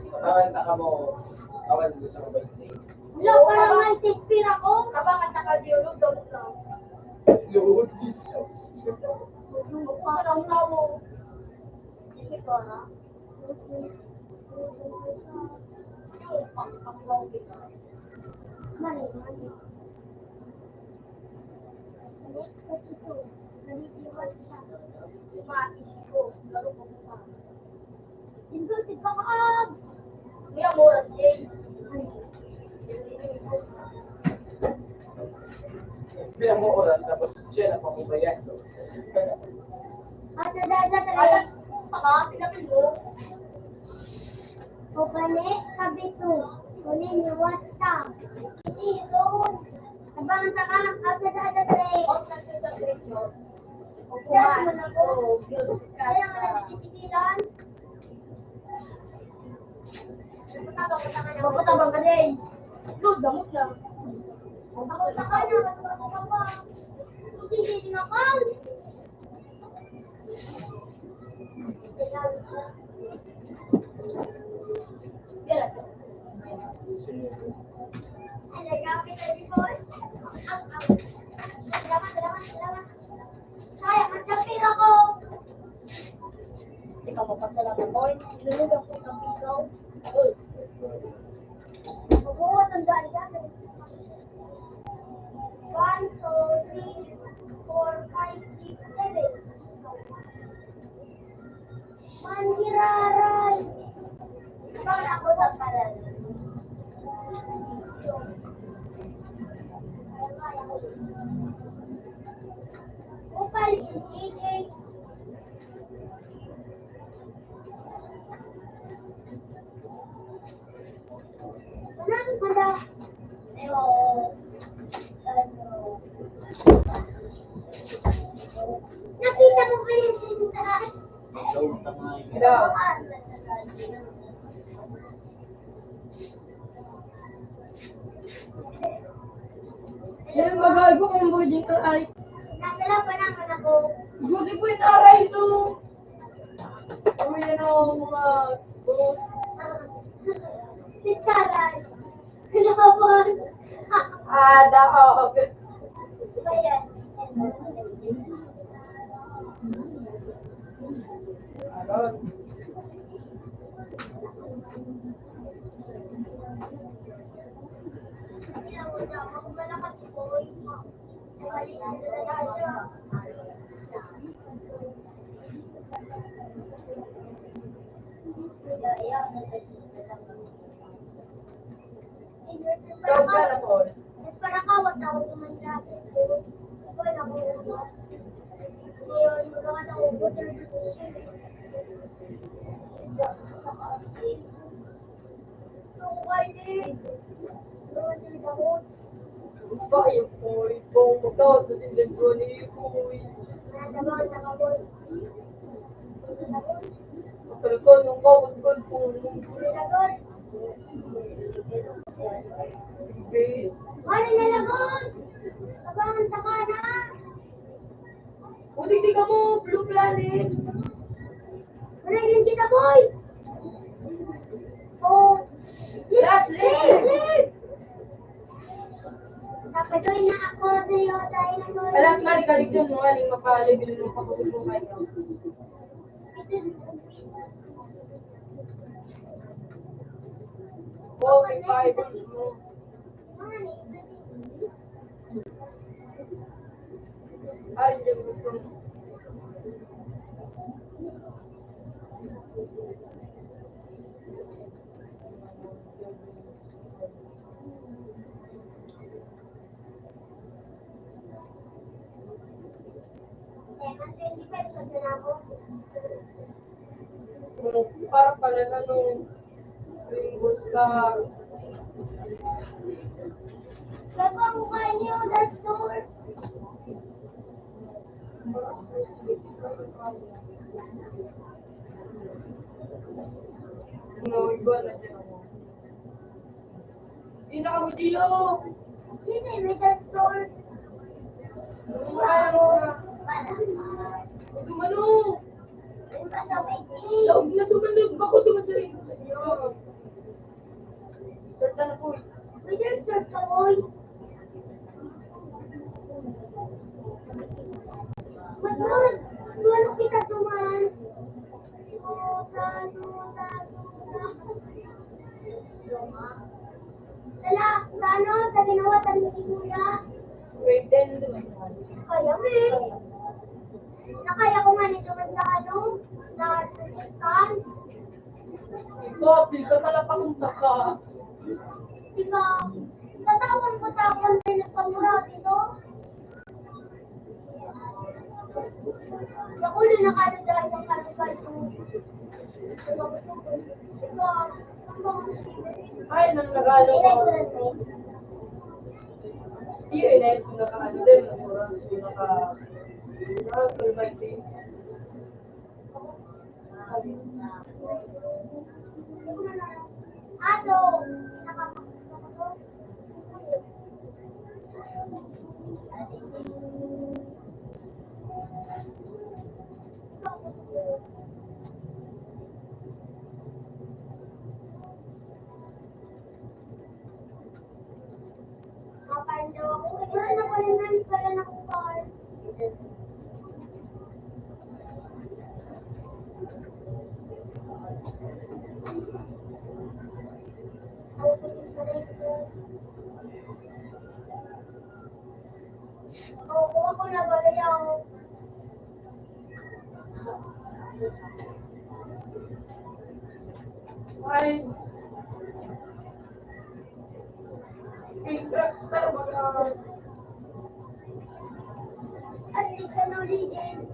Tabangan ako mo. Awan mo sa kabay. Wala, parang may Shakespeare ako. Tabangan ako, di ulo, gamot lang. Lord Jesus. Ano pa lang tao? Hindi ko, ha? Bilang mo oras, tapos siya na pamubayan. At nadadala ka na. Alam, saka, pinapil mo. Upali, kabitu, kunin yung wasta. Isi, doon. Tabang ka ka, outside, outside, outside. Outside, outside, outside. Kaya mo na pinipisilan. Magpatabang ka din. Doon, damot lang. Magpatabang ka na, magpatabang ka pa. Isi, isi, isi, isi. Ikaw, mapasalamat ko. Inunugang ko itong piso. Uy. Mabuhat ang daan dyan. One, two, three, four, five, six, seven. Manggiraray! Bakit ako daw pala? Upal yung G J. Nakita mo ba yung pinuntahan? Hello. Yan, bagal ko kung boarding ka ay. Nasa loob pa naman ako. Buti ko yung aray ito. Uy, ano, mga boss. Pitkaran. Pinapon. Ah, dahog. Ba yan? Ikaw, Jonathan. Nagparakawat ako sa Manila. Ngayon, magawa na ako, water decision. Ito, why did? Bayo, boy. Kung magkawat na sinda, Johnny, boy. Talaga, nung kawat ko, boy. Mari na lagot! Abangan ta ka na! Putik di ka mo, Blue Planet! Managin kita, boy! Oh! Last lead! Last lead! Napadoy na ako sa'yo, dahil ako Alam, mali ka rin yun, no? Aling mapalibin mo pa kung buhay mo. Oh, may Bible mo. Ay, yung gusto mo. Para pala na nung Ringo Starr. Bago ang mukha niyo, that's all. No, iba na dyan. Hindi na kami, Gio. Sino yung middle sword? Ano nga, ano nga? Huwag gumano. Ano ba sa may Laog na duman, laog. Bako duman sa inyo. Sword na na po, eh. Middle sword ka, boy. Ba't mo? Ano kita duman? Susa, susa, susa. Sala, sa ano, sa ginawa ta ni Kuya? Grade ten, di ba? Kaya, eh. Nakaya ko nga nito man sa ano, sa Pakistan. Ikaw, apil ka pala, papunta ka. Di ba? Tatawan ko, tapon din nagpamura dito. Nakulo na ka na dahil sa karnival mo. Ikaw, Ay, nang nag-ano ko. Iyo, eh, next, naka-ano din, naka-, naka-, naka-, Ay. Pink rockstar, mga. At least, ano, legends.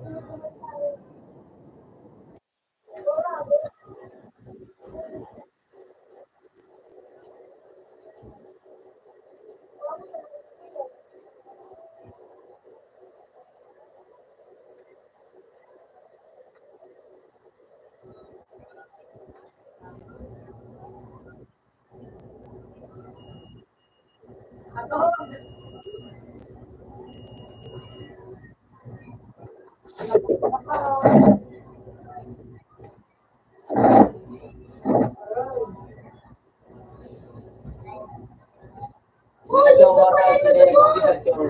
Uy, gusto ko yan, gusto ko!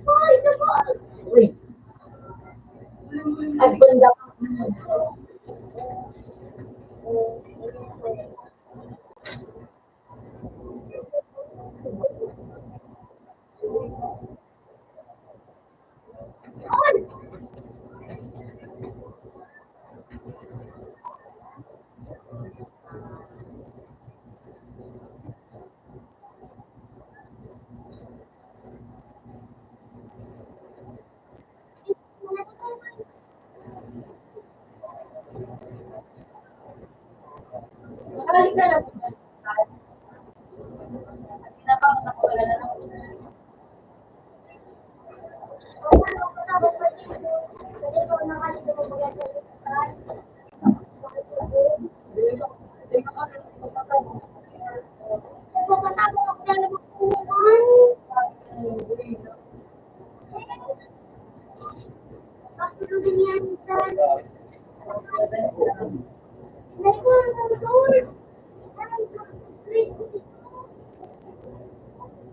Uy, gusto ko! Uy. Ang ganda.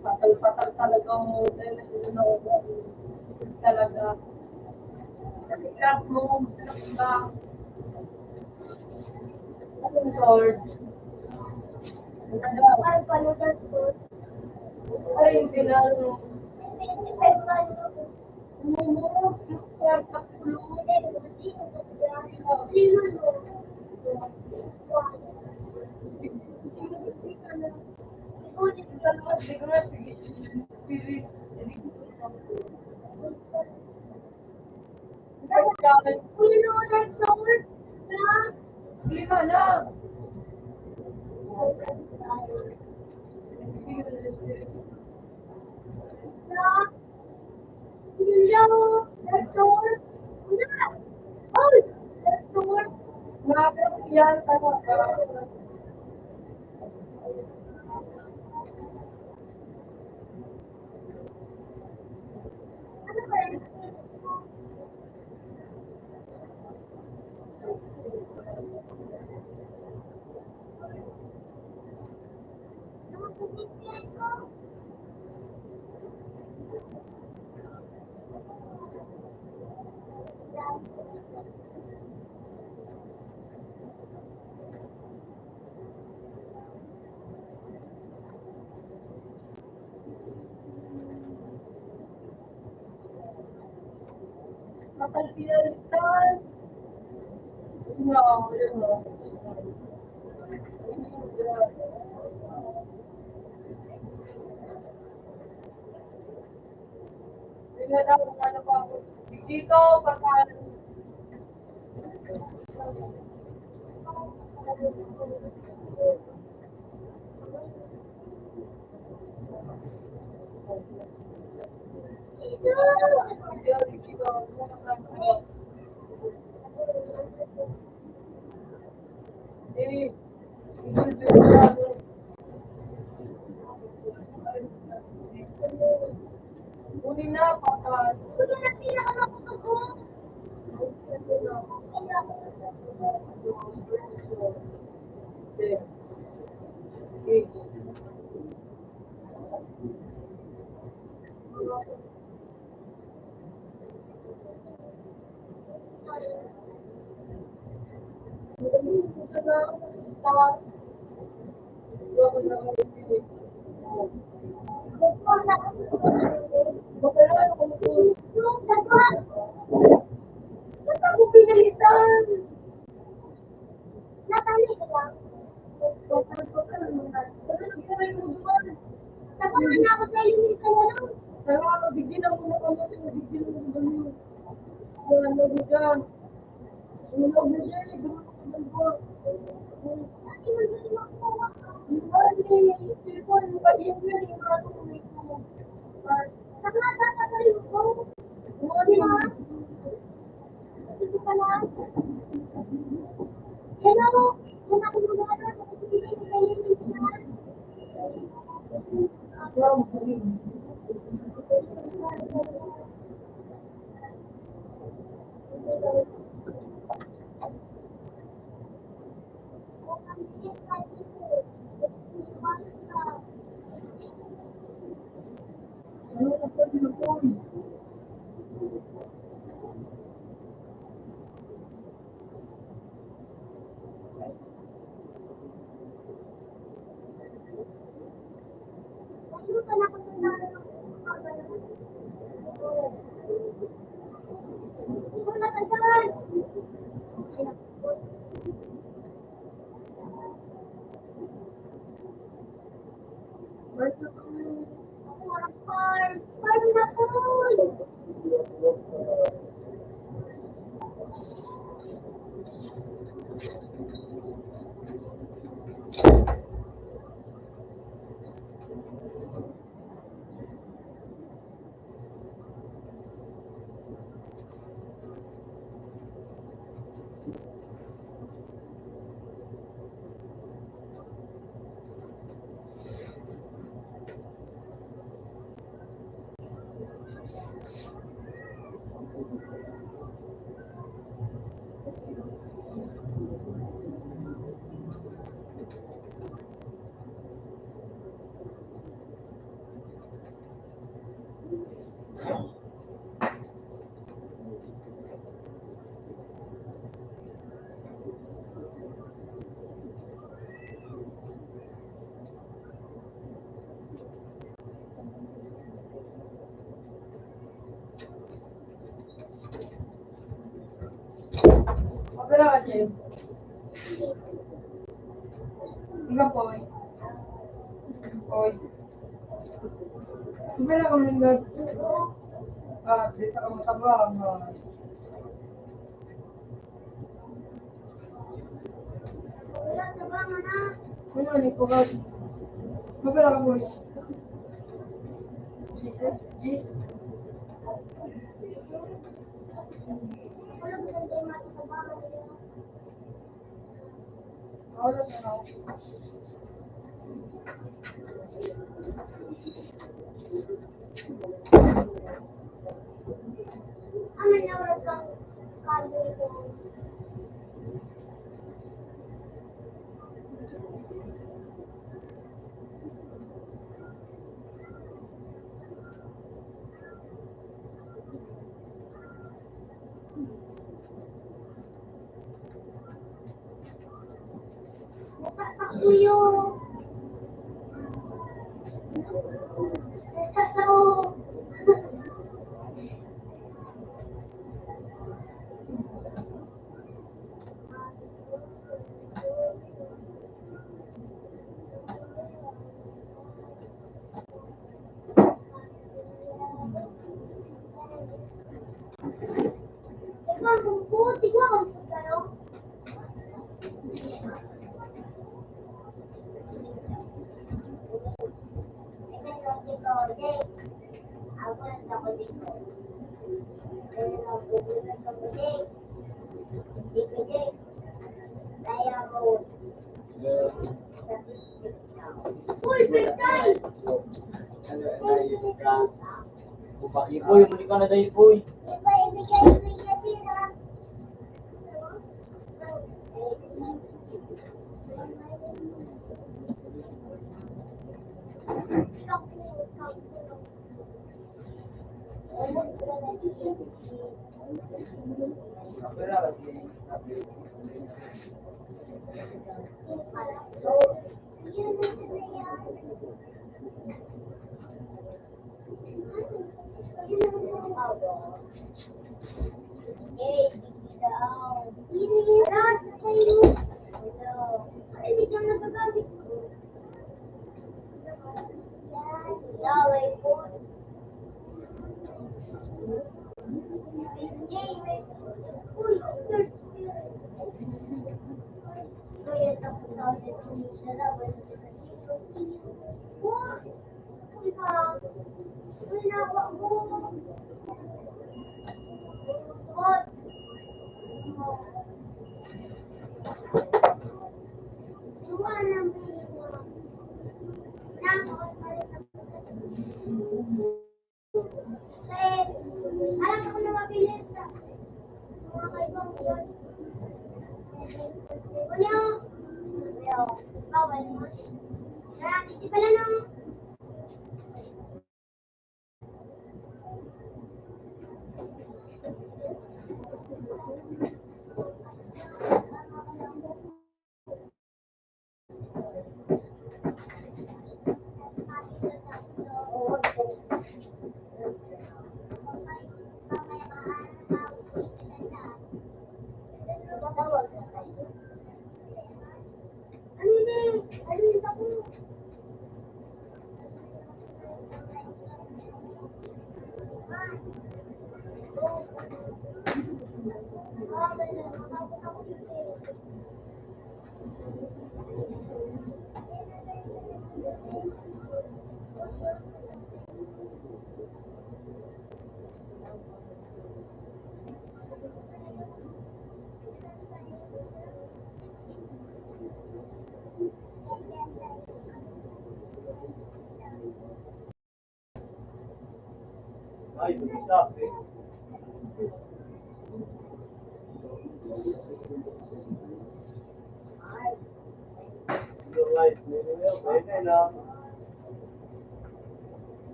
Patay-patay talaga ang motor. Talaga. Ang hirap mo. Ang Lord. Ay, hindi na, no. Hello, Doctor. Hello, Doctor. Mga yan, ano, ano ba yun? Dito, pagka Opera ka, Jem. Ikaw, Poy. Poy. Opera ka, Mingad. Ah, di sa kamataba, ah. Ano, ano, ikaw ba? Opera ka, Poy. Nasa sa kuyo. Nasa sa Uy, Pekay! Uy, muli ka na, Day, uy.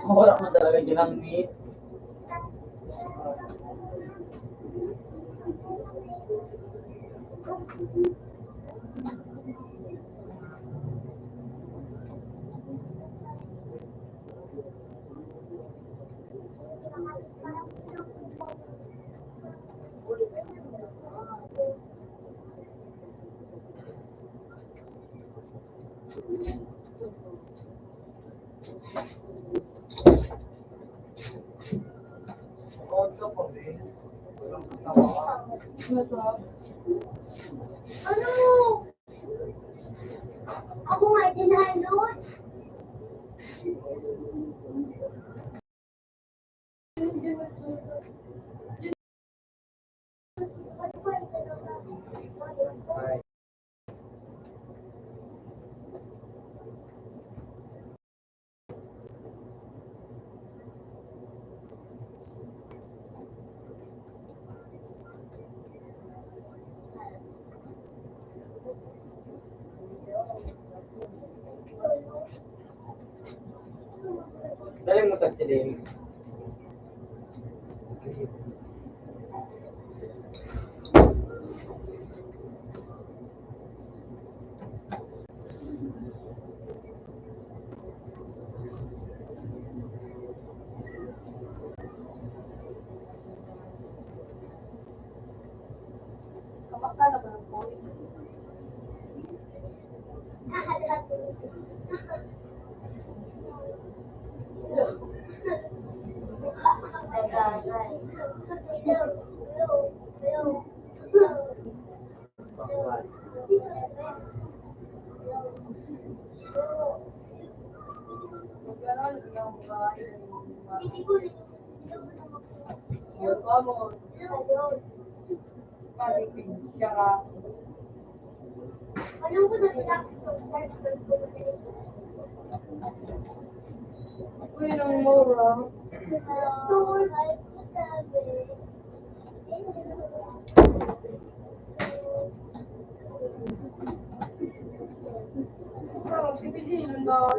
Wala man talaga ginamit. Ano? Ako nga, din, Lord. Dali mo tagsiling. Amo. Pagiging siya. Uy, nang mura. Ikaw, si Pidilon ba?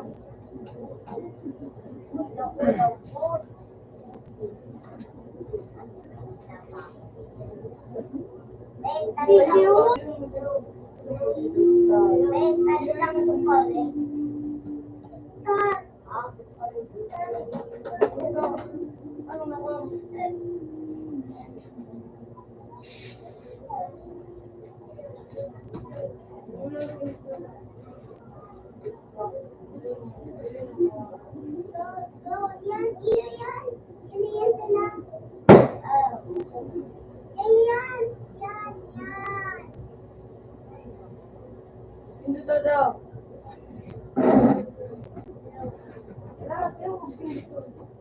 Hindi to daw.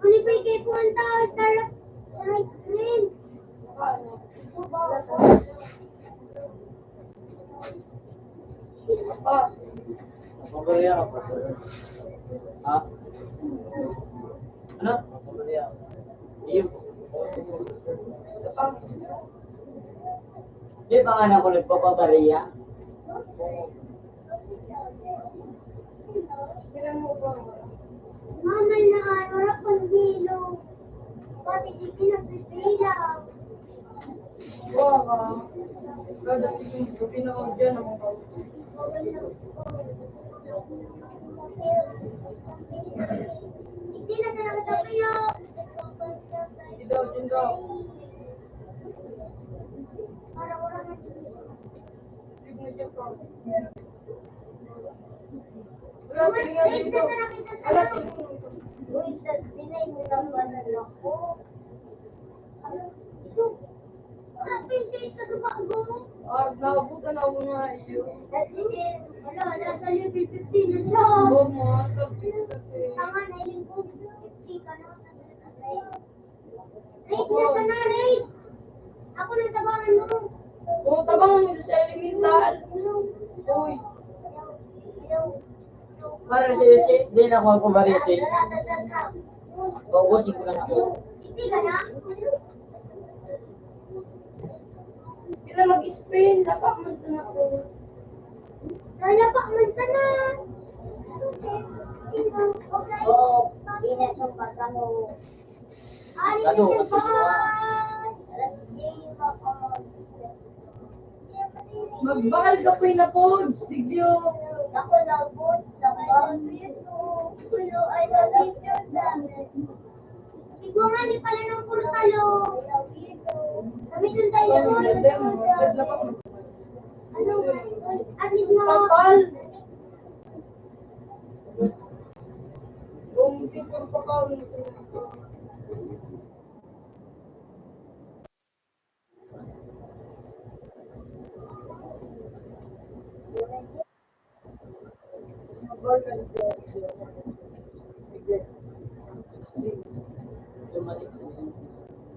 Ano ba yung kaipuhan tao? Dark, dark green. Ah. Nagpapabariya ka pa. Ha? Ano? Nagpapabariya ka. Iyo. Di ba nga na ako nagpapabariya? Mama na, wala pang hilo. Pati di pinagbibila. Wow, ah. Kada isang gabi na ako dyan, ang mga Hindi na talaga tayo. Hindi daw, hindi daw. Para wala na. Wala, wait, tingnan dito. Wait, nasa nakita sa'yo. Wala, tingnan. Wait, nag-deny mo lang ba na ako? Ano? So, wala, pinti ka sa bago. Ah, naabutan ako nga iyo. Dati, wala, nasa level fifteen na siya. Oo, mga sabi, sabi. Tama na yung fifty ka na. Rate na ka na, rate. Ako na tabangan mo. Oo, tabangan mo sa elemental. Uy. Para sa isi, di na ako ako barisi. Paubusin ko na ako. Hindi ka na? Hindi na mag-spin. Dapat man sana ako. Kaya pa man sana. Oo, di na sa pagkano. Ano? Magbahal ka po na po, Tigyo. Ako na po, sa pag-, Tigyo, ay, sa picture namin. Tigwa nga ni pala ng portalo. Kami dun tayo. Ano? At least mga Papal. Kung di portalo.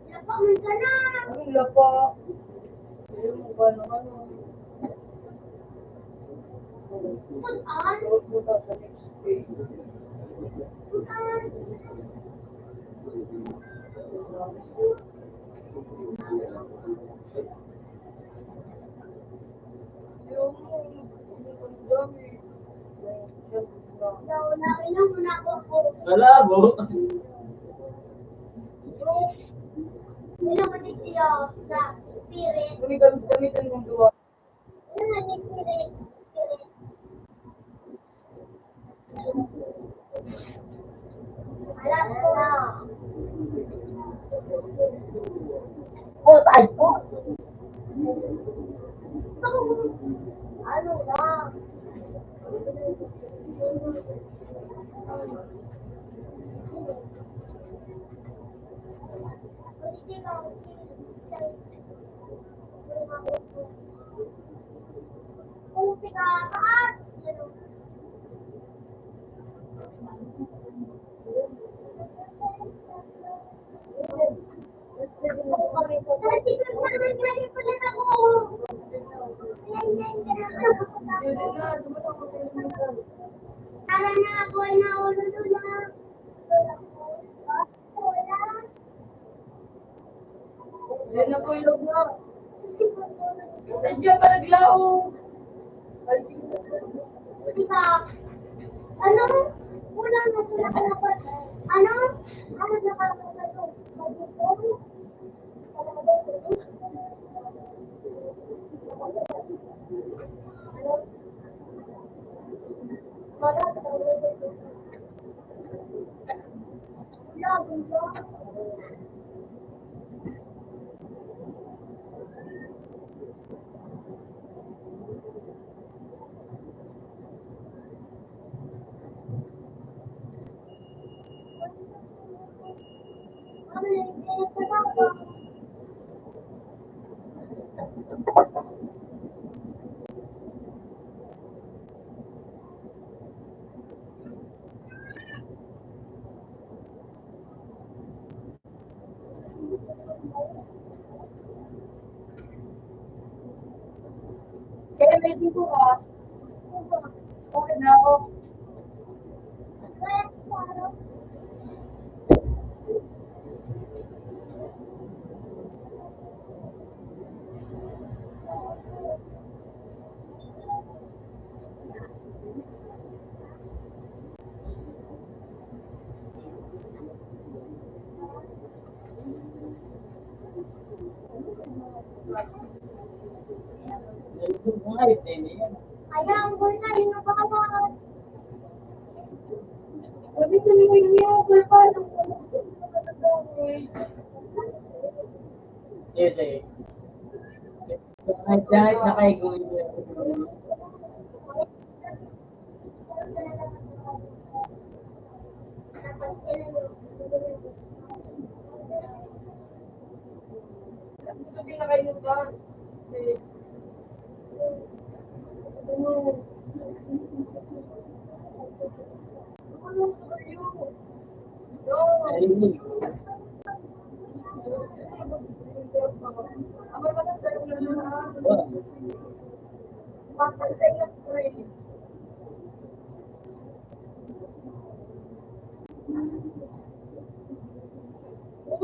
Lapa man sana! Anong lapa? Ayun, ba naman, oh. Put on? Put on. Malabo. Sa spirit. Gamitan mong duwa. Putay po. Ano na? Tara na, ako ay naulog na. Yan na po yung loob na. Nandiyan pa naglaog. Di ba? Ano? Kulang na sila dapat. Ano? Ano na dapat? Kaya may dito ka. Okay na ako. Kaya ang bulkan, yung nakabawas. Sabi ko, "Niwing niya, bulkan." Yes, eh. Ay, dahil nakaigo niya.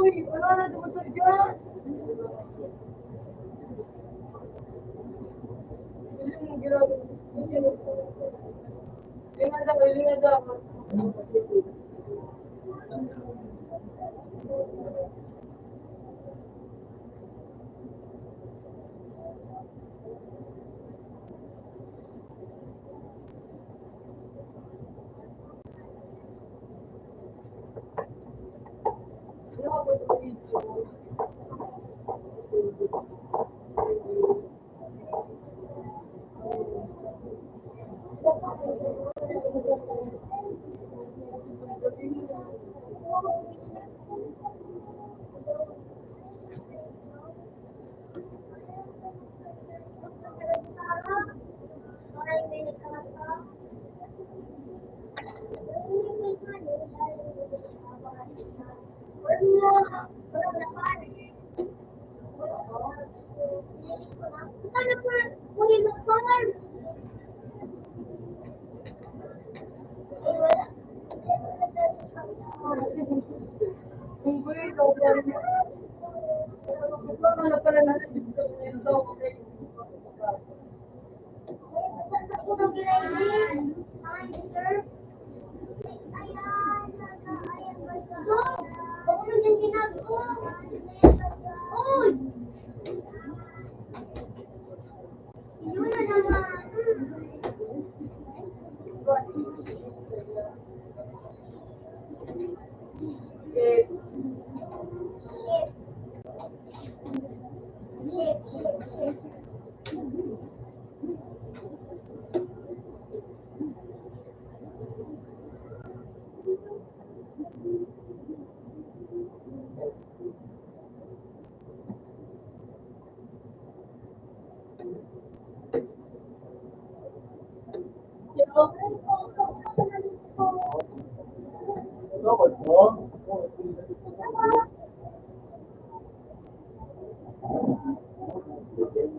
Uy, wala na dumotor dyan. Yun na daw, yun na daw.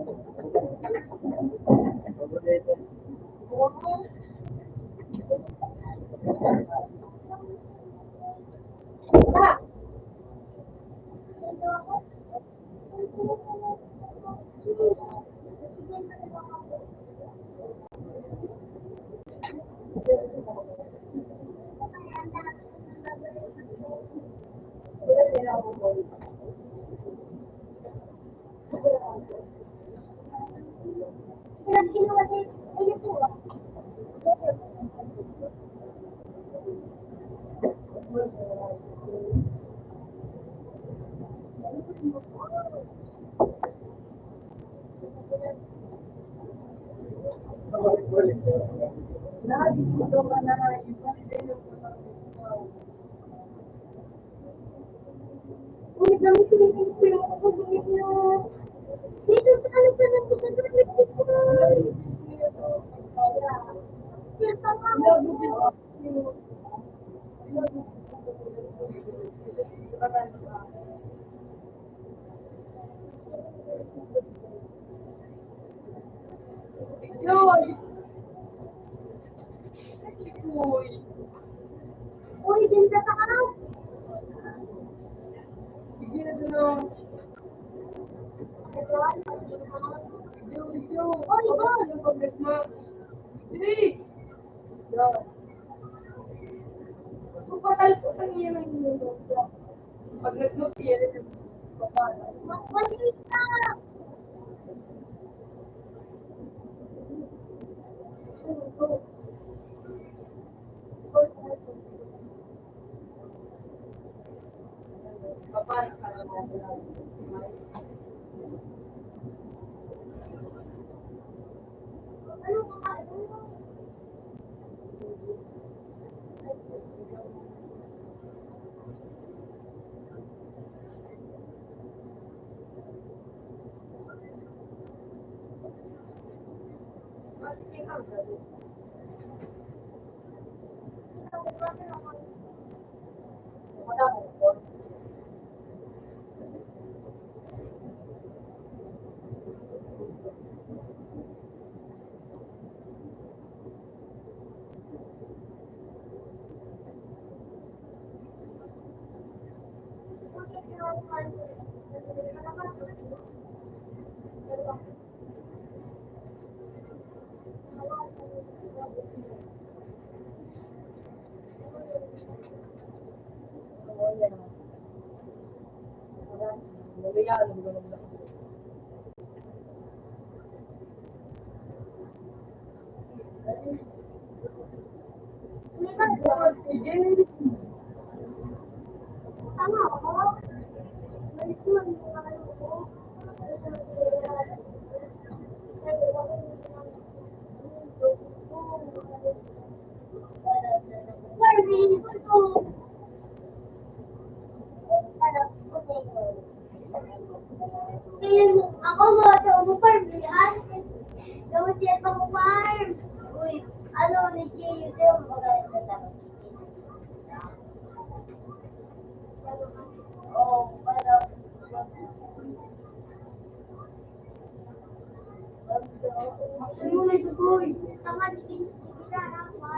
Yun. Uy. Uy, din sa taas. Sige na doon. Uy, uy. Sige. Yan. Kung patalpos ang iyang minuto, pag nag-look siya, nagpapala. Mali ka! Papala ka lang. Ako mo, sa umo farm, lihan. Daw siya pa ko farm. Uy, ano, ni Jay, ito yung mga Oh, para. Ano na ito, boy? Tama, di, di, di,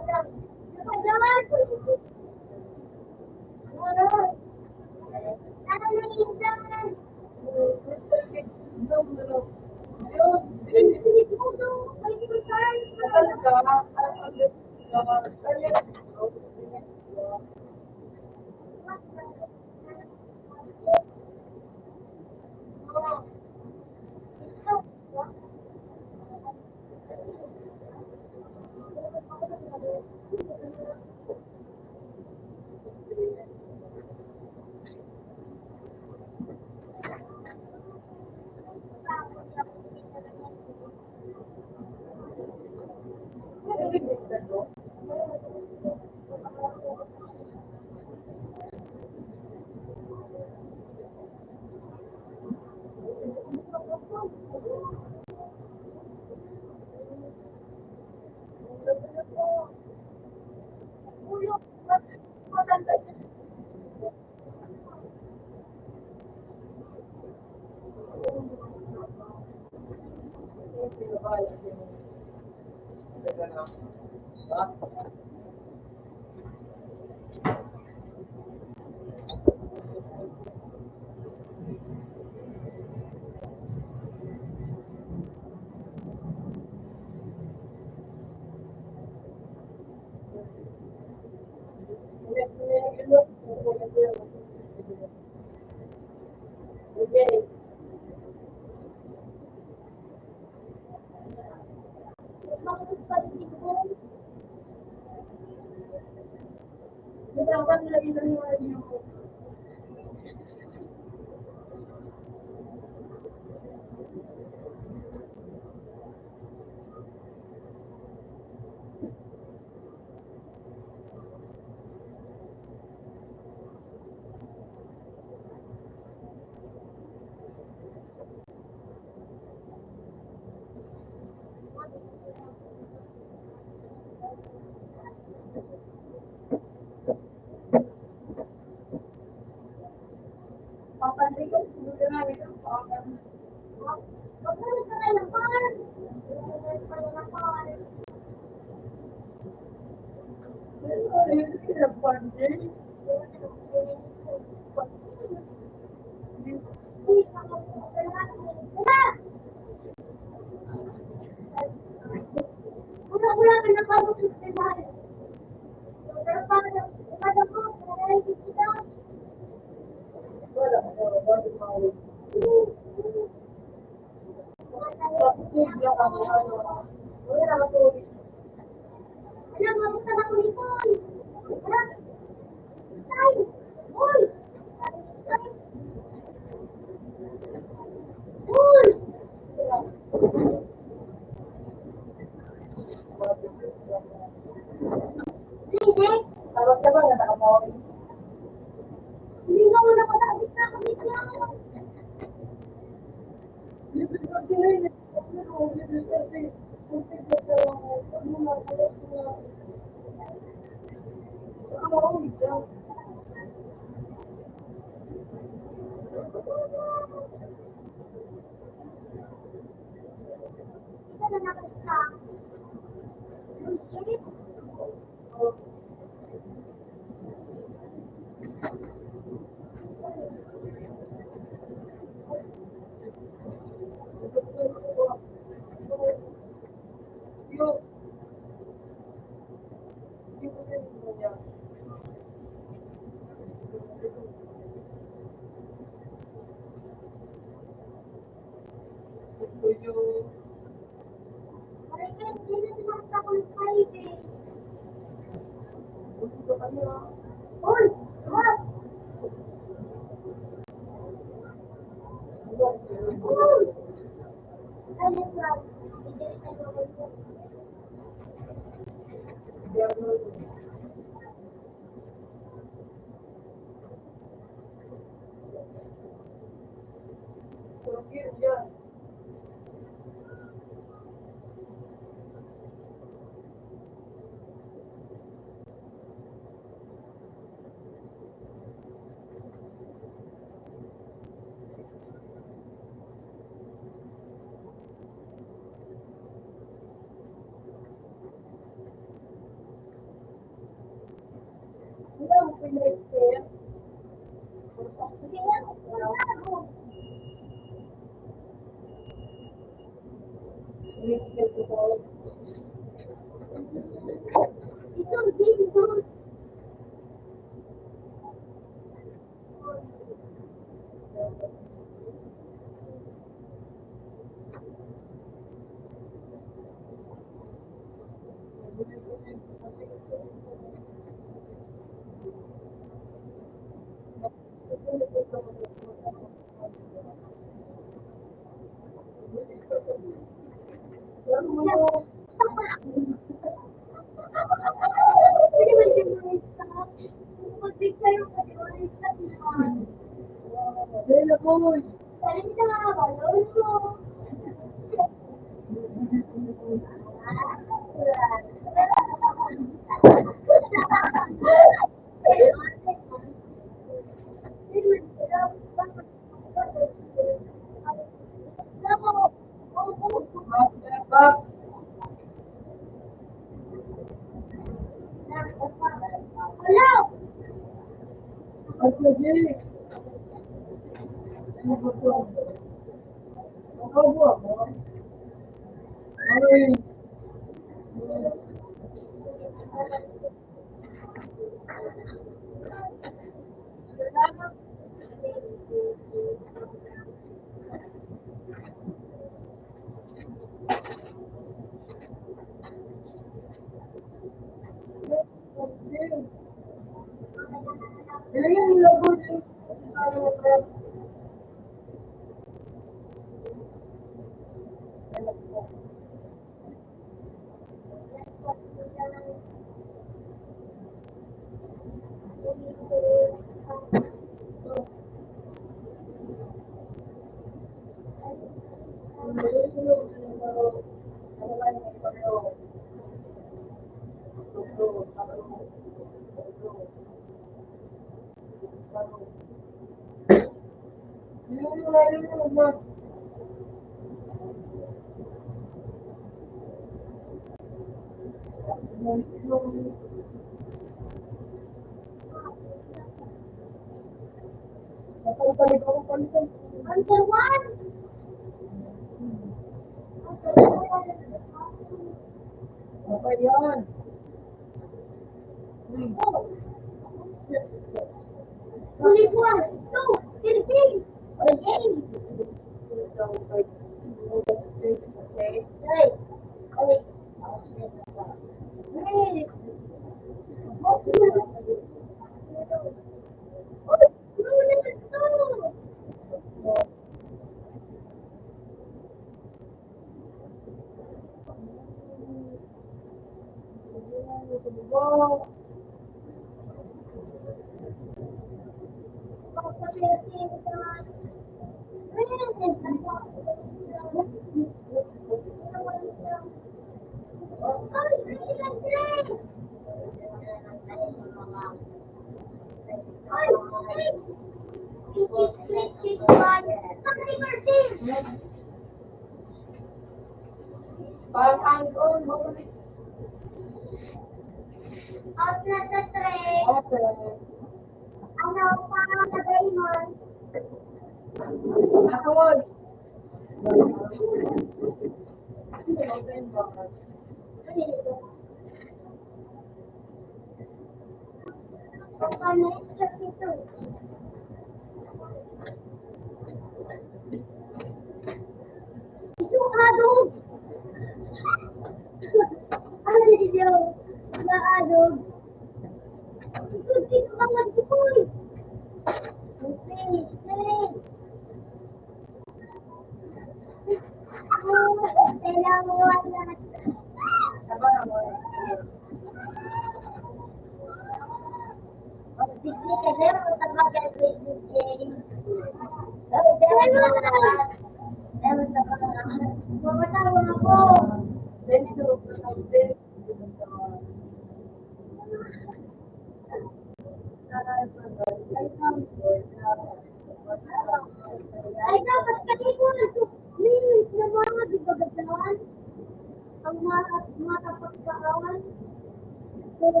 Wala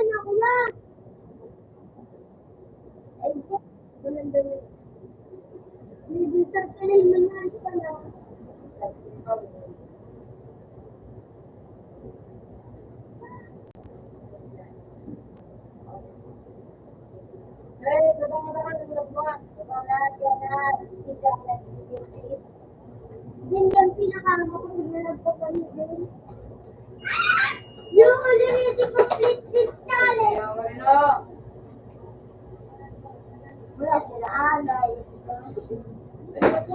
na, kuya. Ay, dalan-dalan. May bisag ka na yung mga ano pala. Yun yung pinakamakapag na nagpapalibing. You already complete this challenge. Wala sila alay.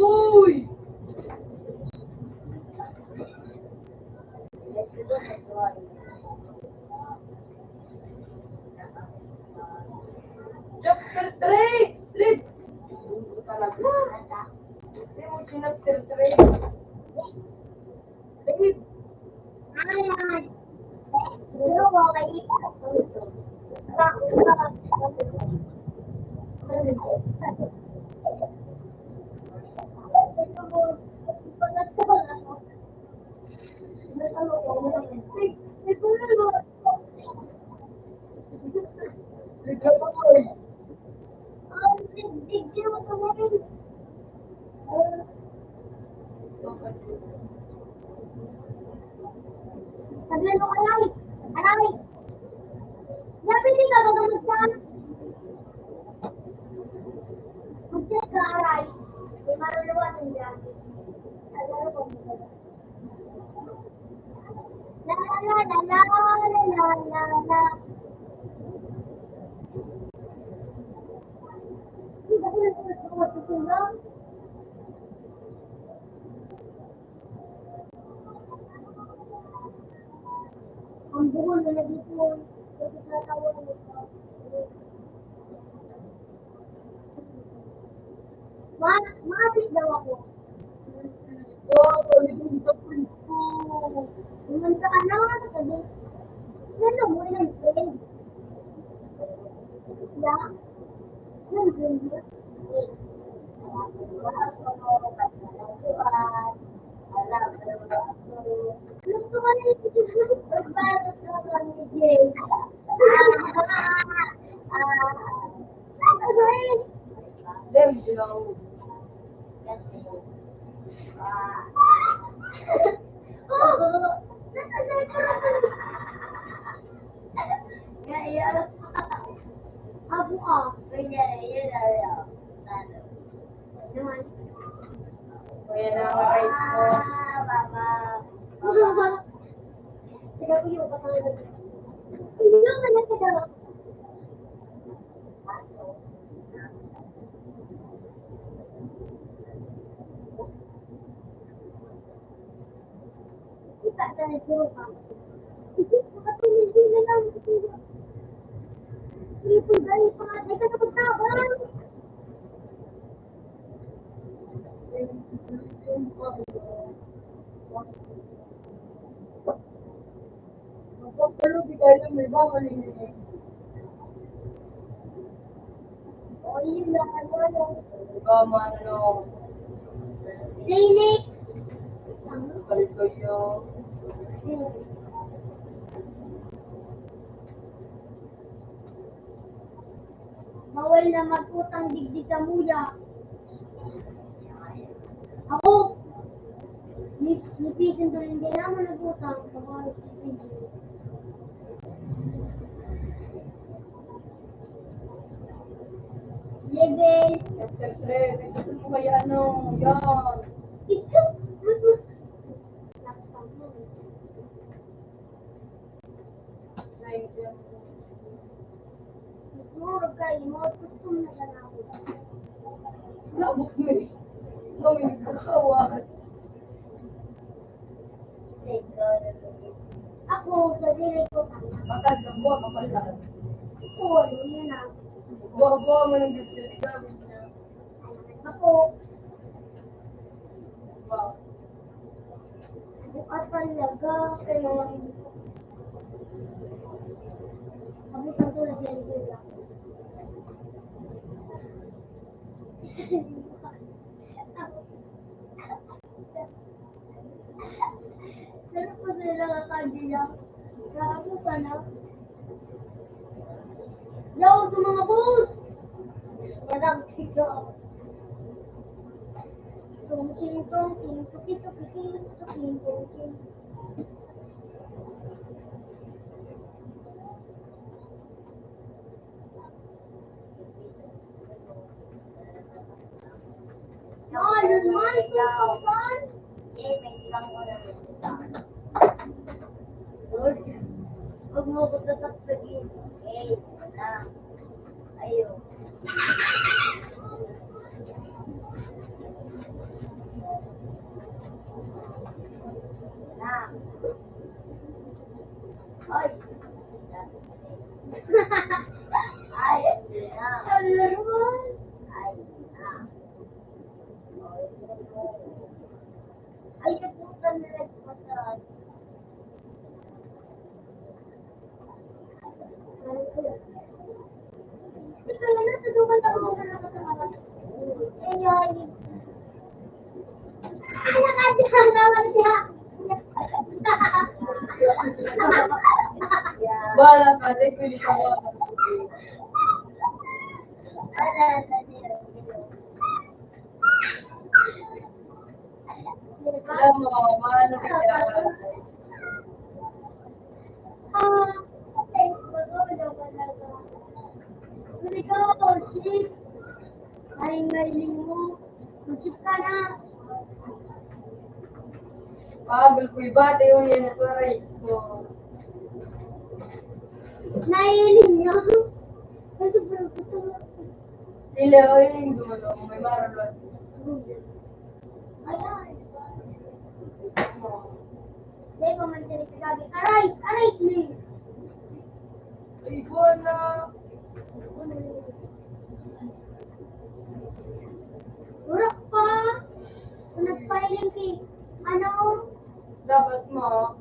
Uy! Chapter three! Read! Talaga. Hindi mo chapter three. Read! Sabihan mo, aray! Aray! Sabi nila, magamot ka? Mag-check ka, aray. May maruluwatan dyan. La, la, la, la, la, la, la, la. Ang bunga na nagtutulog, nagtatawa ng Ma-, maapit daw ako. Ito, pwede kong sa friends ko. Naman sa ano, sabi, ano mo, nag-friend? Yeah? Nag-friend mo? Gusto ko na yung pagbago sa pamilya. Ah, ah, ah. There you go. Kasi, ah, Apo ka. Kaya, yun, yun, yun. Ano naman? Kaya na ang rice ko. Ah, baba. Baba. Sila ko yung kapatid. Hindi naman nagkadala. Kita ka na siguro ka. Isip ko, katulad din na lang. Sige, kung dahil pa, di ka na magtabang. Magpapalo, di kayo may ba, maliliit. O, yun lang, ano, ano. Di ba, mano? Phoenix. Balik kayo. Bawal na mag-utang digdi sa muya. Ako, ni, ni Pison to, hindi naman nag-utang. Bawal. Level. Chapter three. Gusto mo kaya ano? Yan. Isa. Siguro kayo, mga gusto mo na lang ako. Labot mo eh. Kami nagkakawa. Ako, sa dili ko, tama. Bakal na buwan, kapal na. Ito, yun na. Bawa-bawa man ang ganda ni Gabi niya. Ako. Wow. Buka talaga. Ay, mga Abot ang tulad yan, kuya. Pero kung sila nakagila, grabe ka na. Yo, sa mga boss! Walang tigil. Tung, ting, tung, ting, tuki, tuki, ting, tuki, tung, ting. Ayun, Michael, kawan. Eh, may ilang oras. Lord, huwag mo ako tataktakin. Eh, na. Ayun. Na. Ay. Ay, na. Ay, na. Ay, nabutan na nagpasal. Ikaw na, natutukan ako muna ng kasama. Ayun. Ay, nakadya, naman siya. Bahala ka, di pwede ka ba? Wala, wala. Alam mo, maano ka siya? Ah, okay. Ikaw, Chip. Ay, may limo. Chip ka na. Pagod ko iba, tayo yan, nasa rice ko. Naiiling niya. Kasi parang gusto mo. Sila, ay, yung dulo, may maralat. Aray! Di ba man sila sabi, "Aray! Aray, Sling!" Ay, buwan na! Urok pa! Kung nagpailing si, ano? Dapat mo.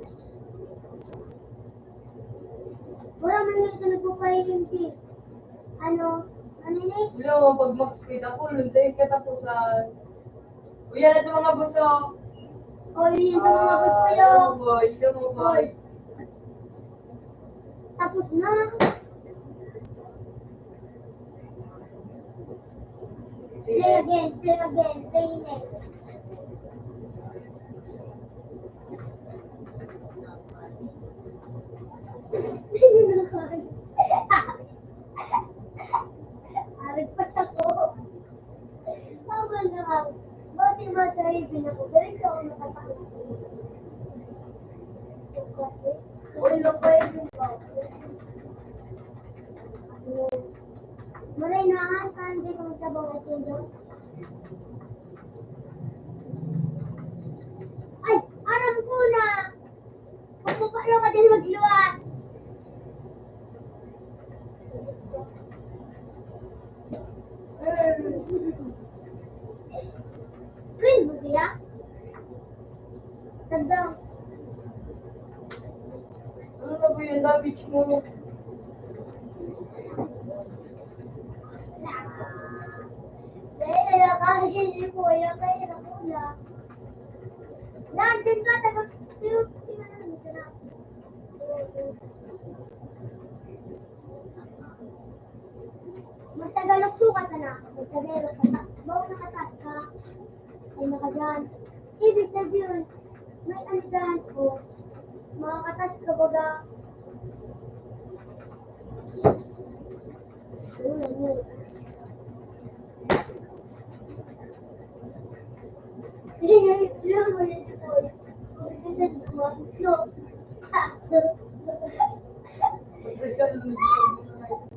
Wala man yun sa nagpapailing si, ano, ano ni? Wala, pag mag-speed ako, luntay katapusan. Uy, yan sa mga gusto. O, yun sa mga gusto, yo. Hello, boy. Hello, boy. Tapos na. Play again, play again, play next. Aragpat ako. Tama na lang. Bakit masahibin ako? Ganito ako nakatakot. Uy, napahibin pa ako. Maray na, saan di kong sabaw at yun doon? Ay, aram ko na! Magpapalo ka din magluwas. Green mo siya? Tanda. Ano na ba yung damage mo? Dahil na lang kasi hindi ko kaya kaya na ko na. Lahat din ba? Tapos, pero, tingnan mo na. Magtagalog po ka sana. Magtagalog ka sa bawal na katas ka. Ay, nakajan. Ibig sabihin, may ano dyan, o, makakatas ka baga.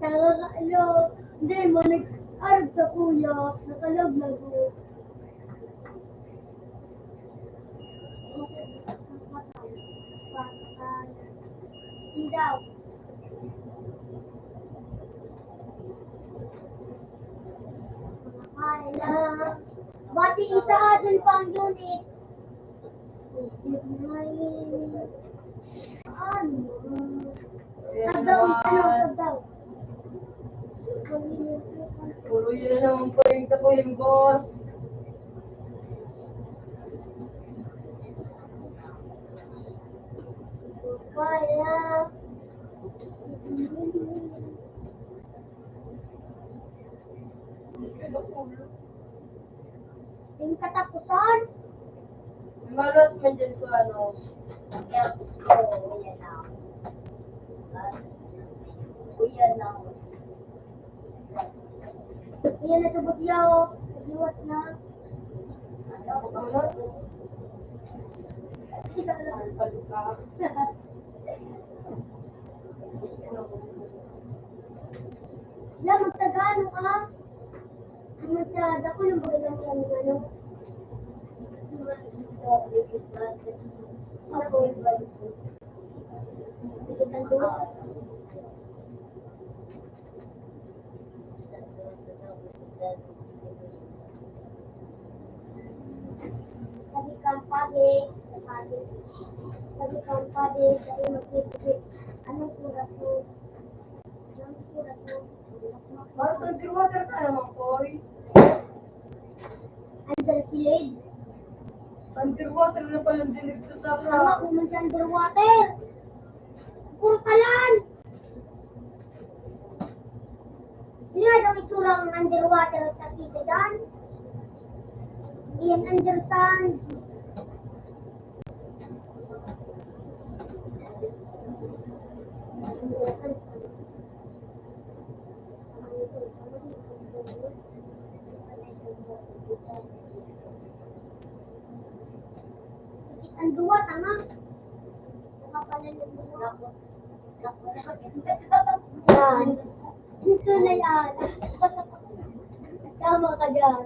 Tanga ka, ano? Hindi mo nag-arog sa kuya, nakalog na ko. Sitaw. Bati itaas ang pang-unit. Ano? Tagdaw, ano, tagdaw. Puro yun na naman po yung tapo yung boss. Kaya. Yung katapusan? Malas man dyan sa ano. Kaya gusto ko, yan lang. Yan lang. Yan na, tapos yaw. Iwas na. Ano? Kita ko lang. Wala, magtagalog ka. Ano siya, dako yung baga ng ano, ano. Ako, sabi kang pagi, pagi. Sabi kang pagi, sa imong pigi. Anong oras mo? Anong oras mo? Parang underwater ka naman, Koy. Under silid. Underwater na pala ang dinig sa Tama, Sara. Pumunta underwater. Puro palan. Yun nga daw itsura ng underwater sa Kisadan. Iyan, under sand. Ang duwa, tama. Nakapanan ng duwa. Yan. Dito na yan. Tama ka dyan.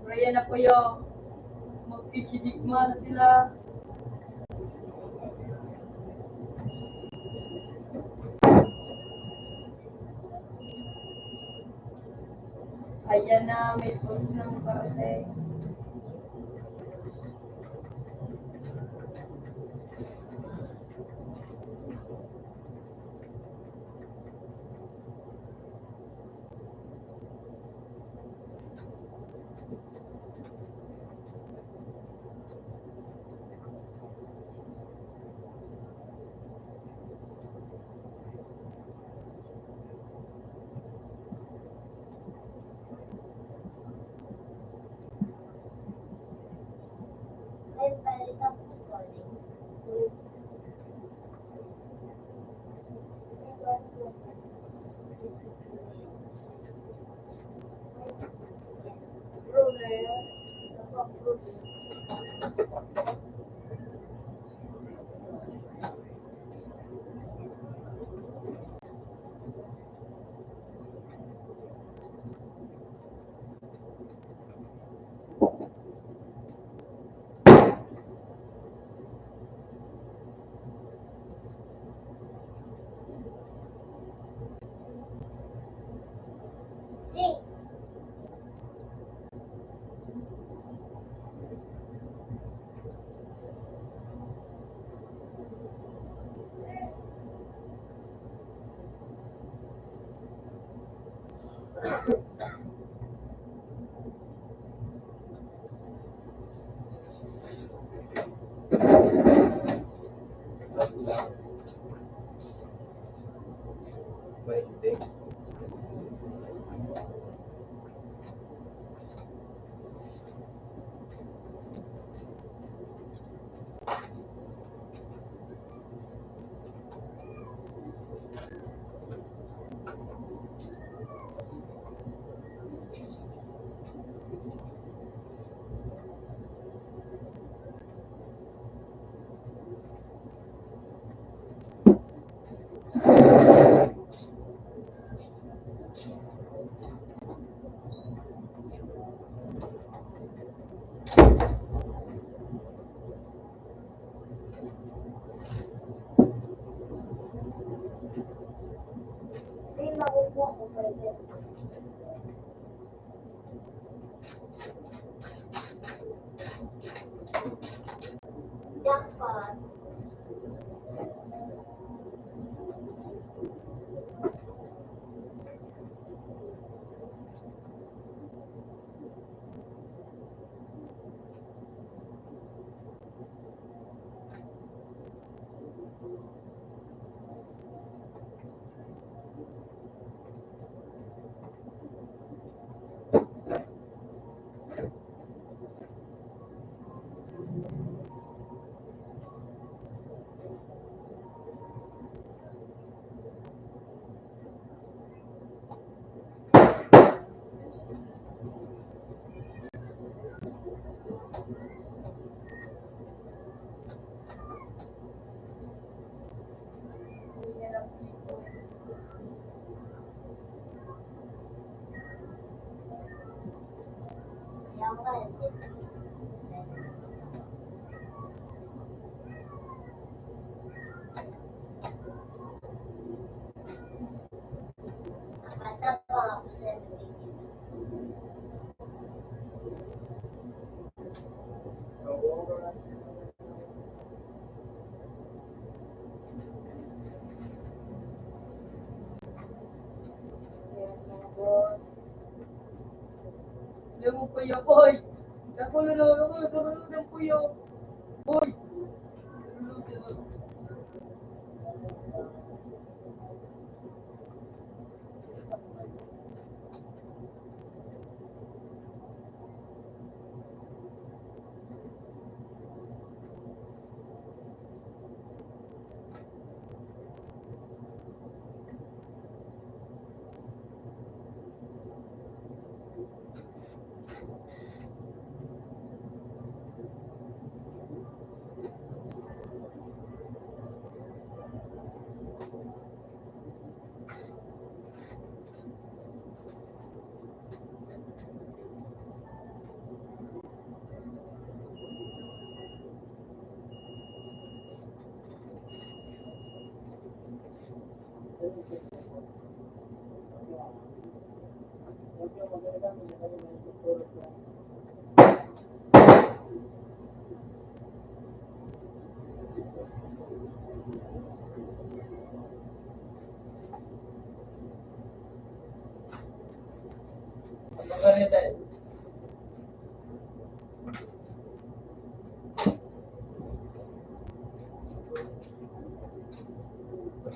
Raya na kayo. Magkikidigma na sila. Ayan na, may post ng parte. Alam mo pa yan, boy. Naku, lolo, lolo, lolo, lolo, boy.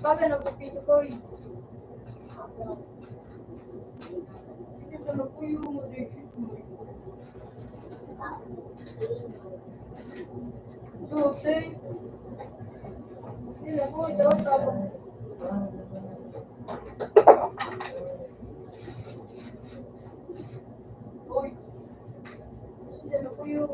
Baga nagpipiso ko eh. Ito na po yung Jose. Hindi na po, ito, tapos. Uy. Hindi na po yung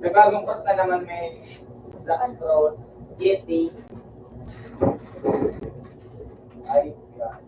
May bagong coat na naman, may black scroll, Yeti. Ay, yeah.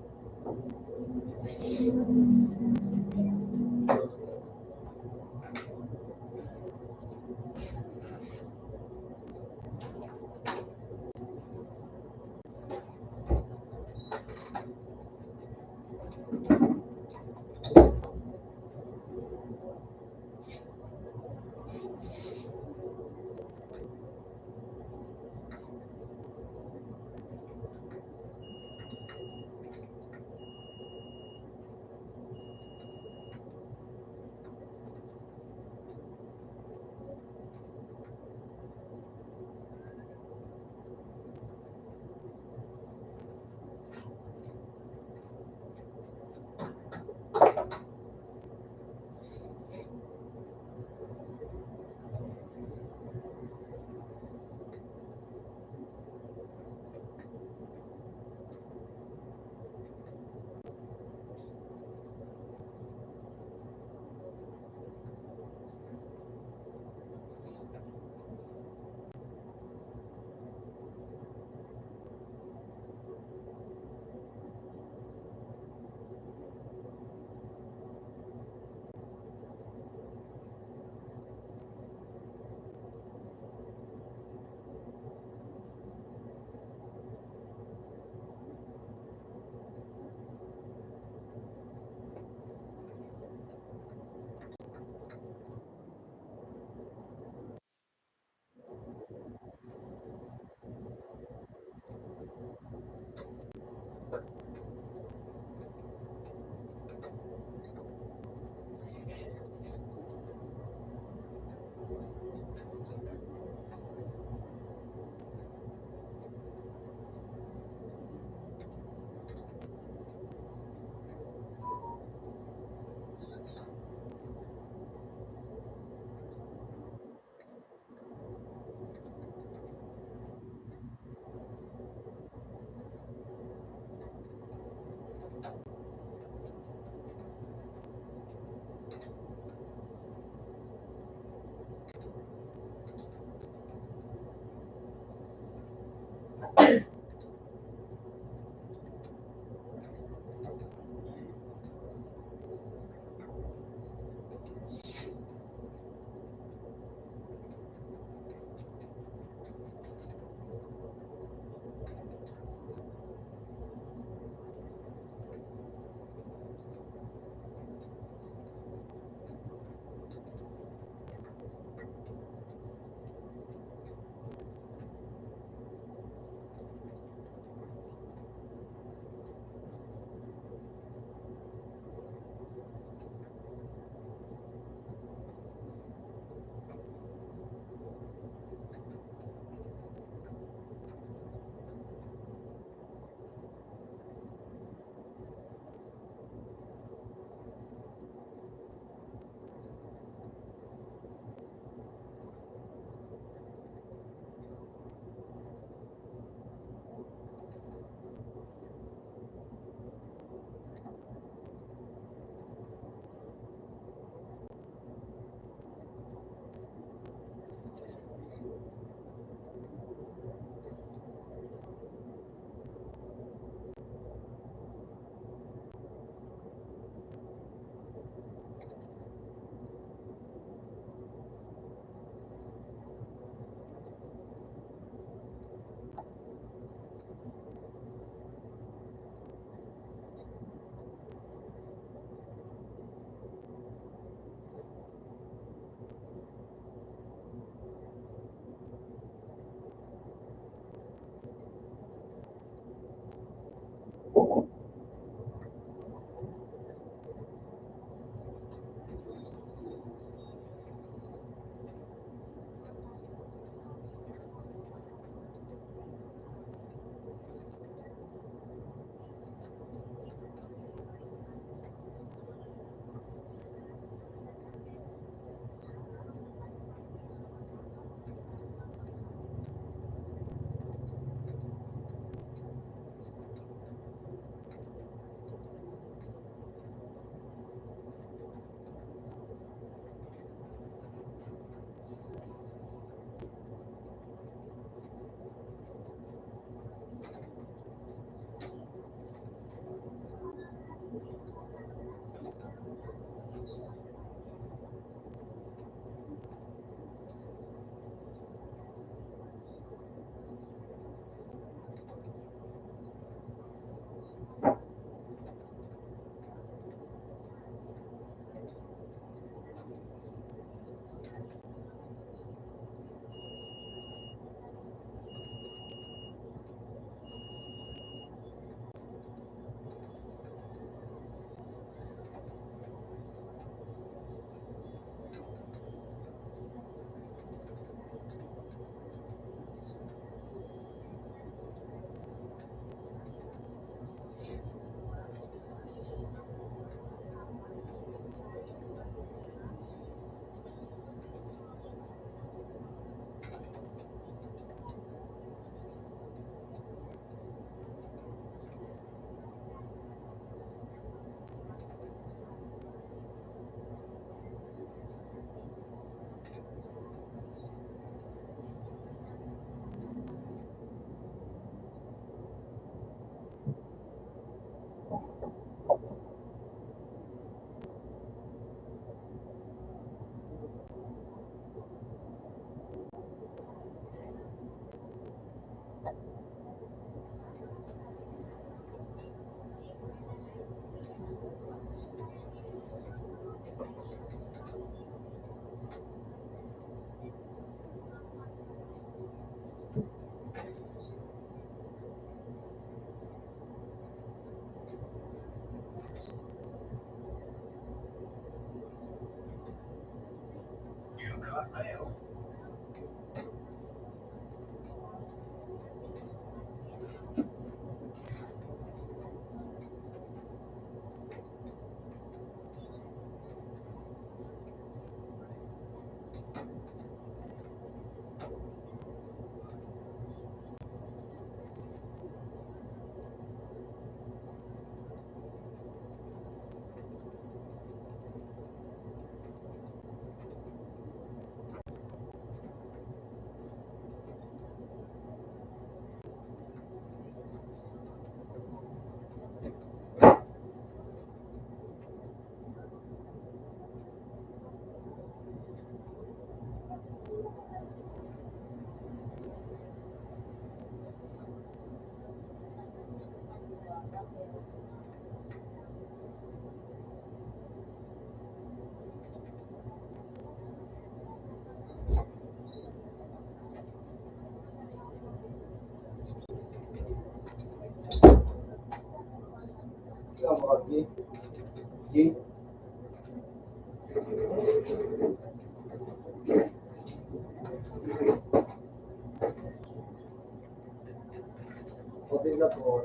Hotel na po.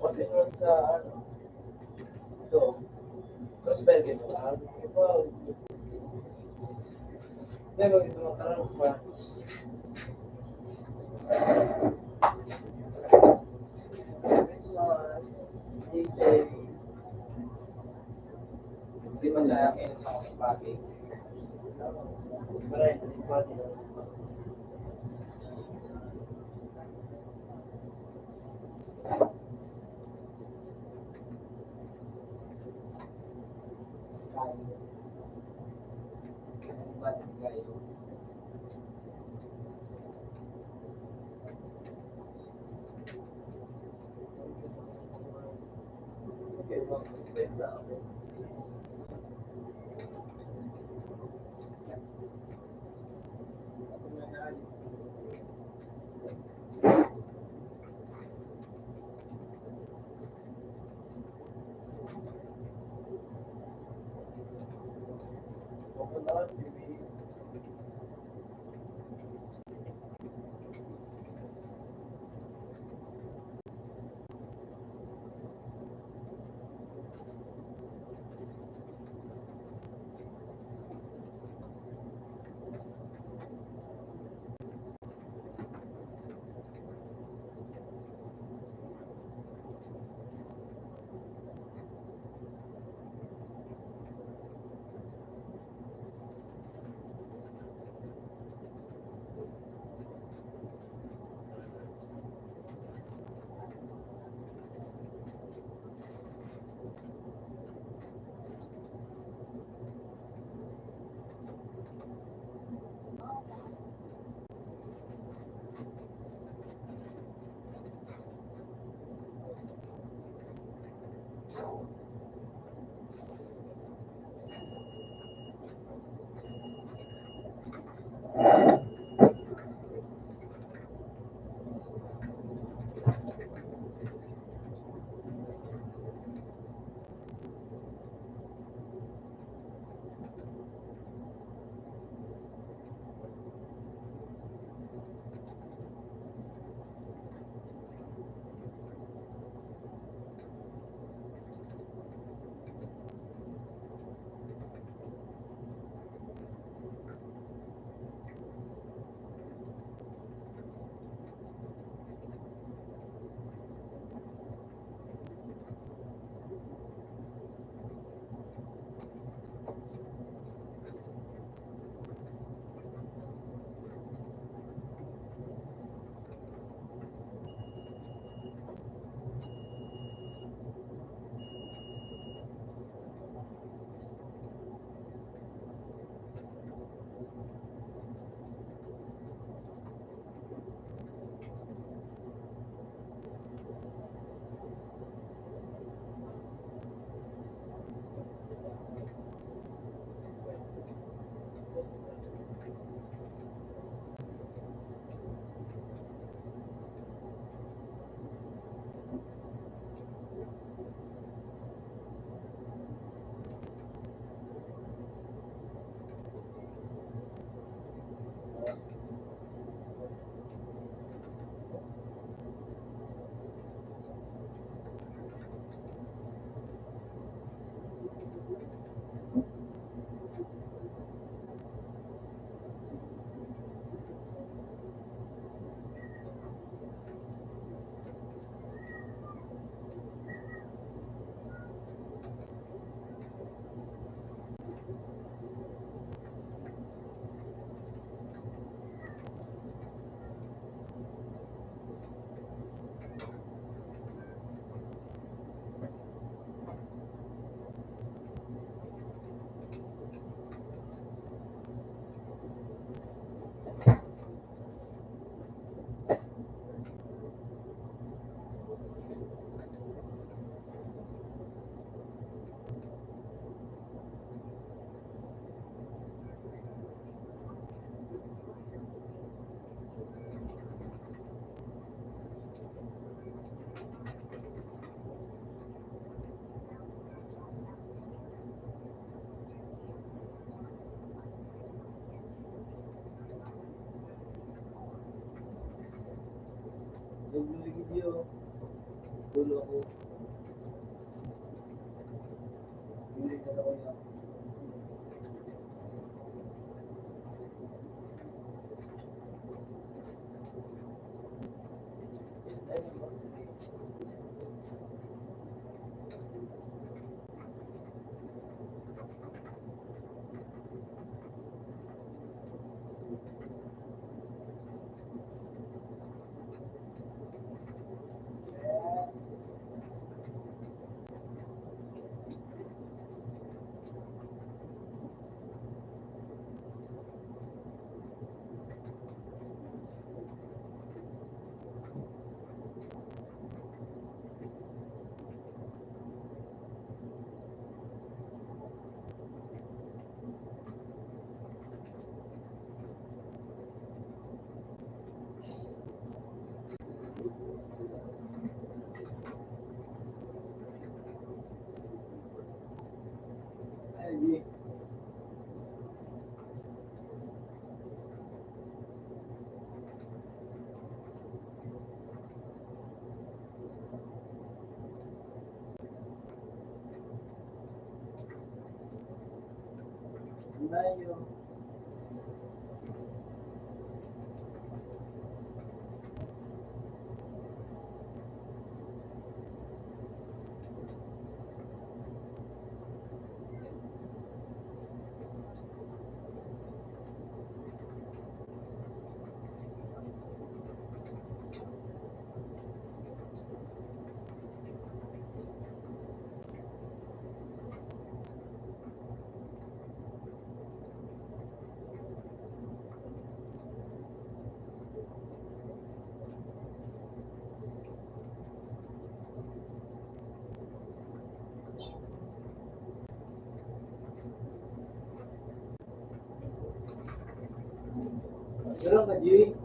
Hotel na sa, ano, ito. Mas pwede mo, ah. Pero ito, makarang pa. Di ba sa akin, sa mga bagay? Maray, Brother G.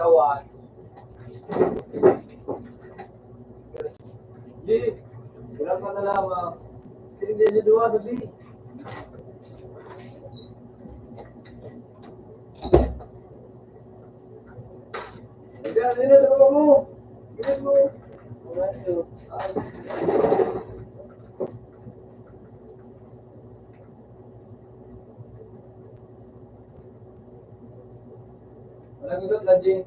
Sawan. Di, ilang ka na lamang. Sige, di, di, duwa, sabi. Ayan, ayan, ayan, ayan mo. Ayan mo. Ayan mo. Walang gusto, Lajing.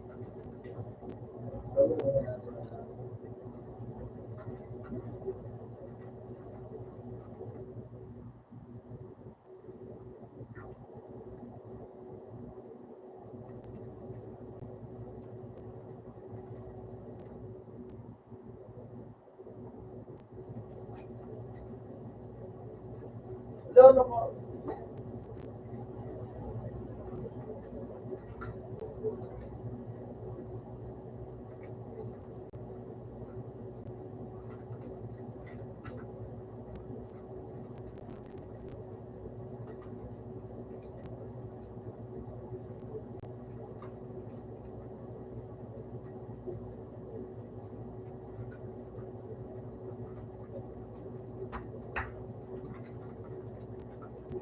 Wala naman.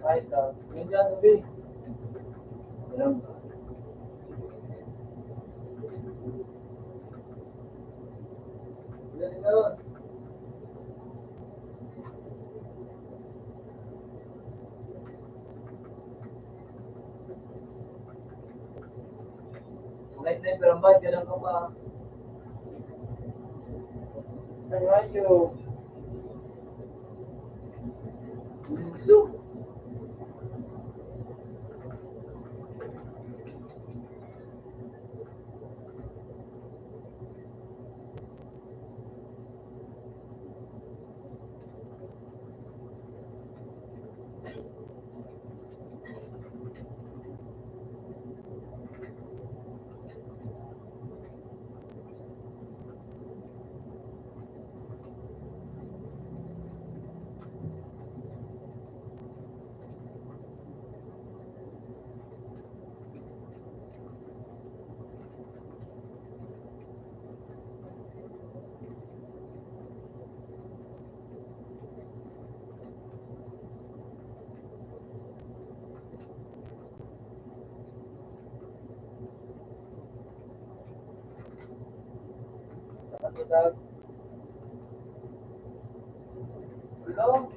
Kahit, ah, yun nga, sabi. Alam. Yan, yan. Mga sniper ang bad, ganun ka pa. Ang rayo. Gusto. Hello?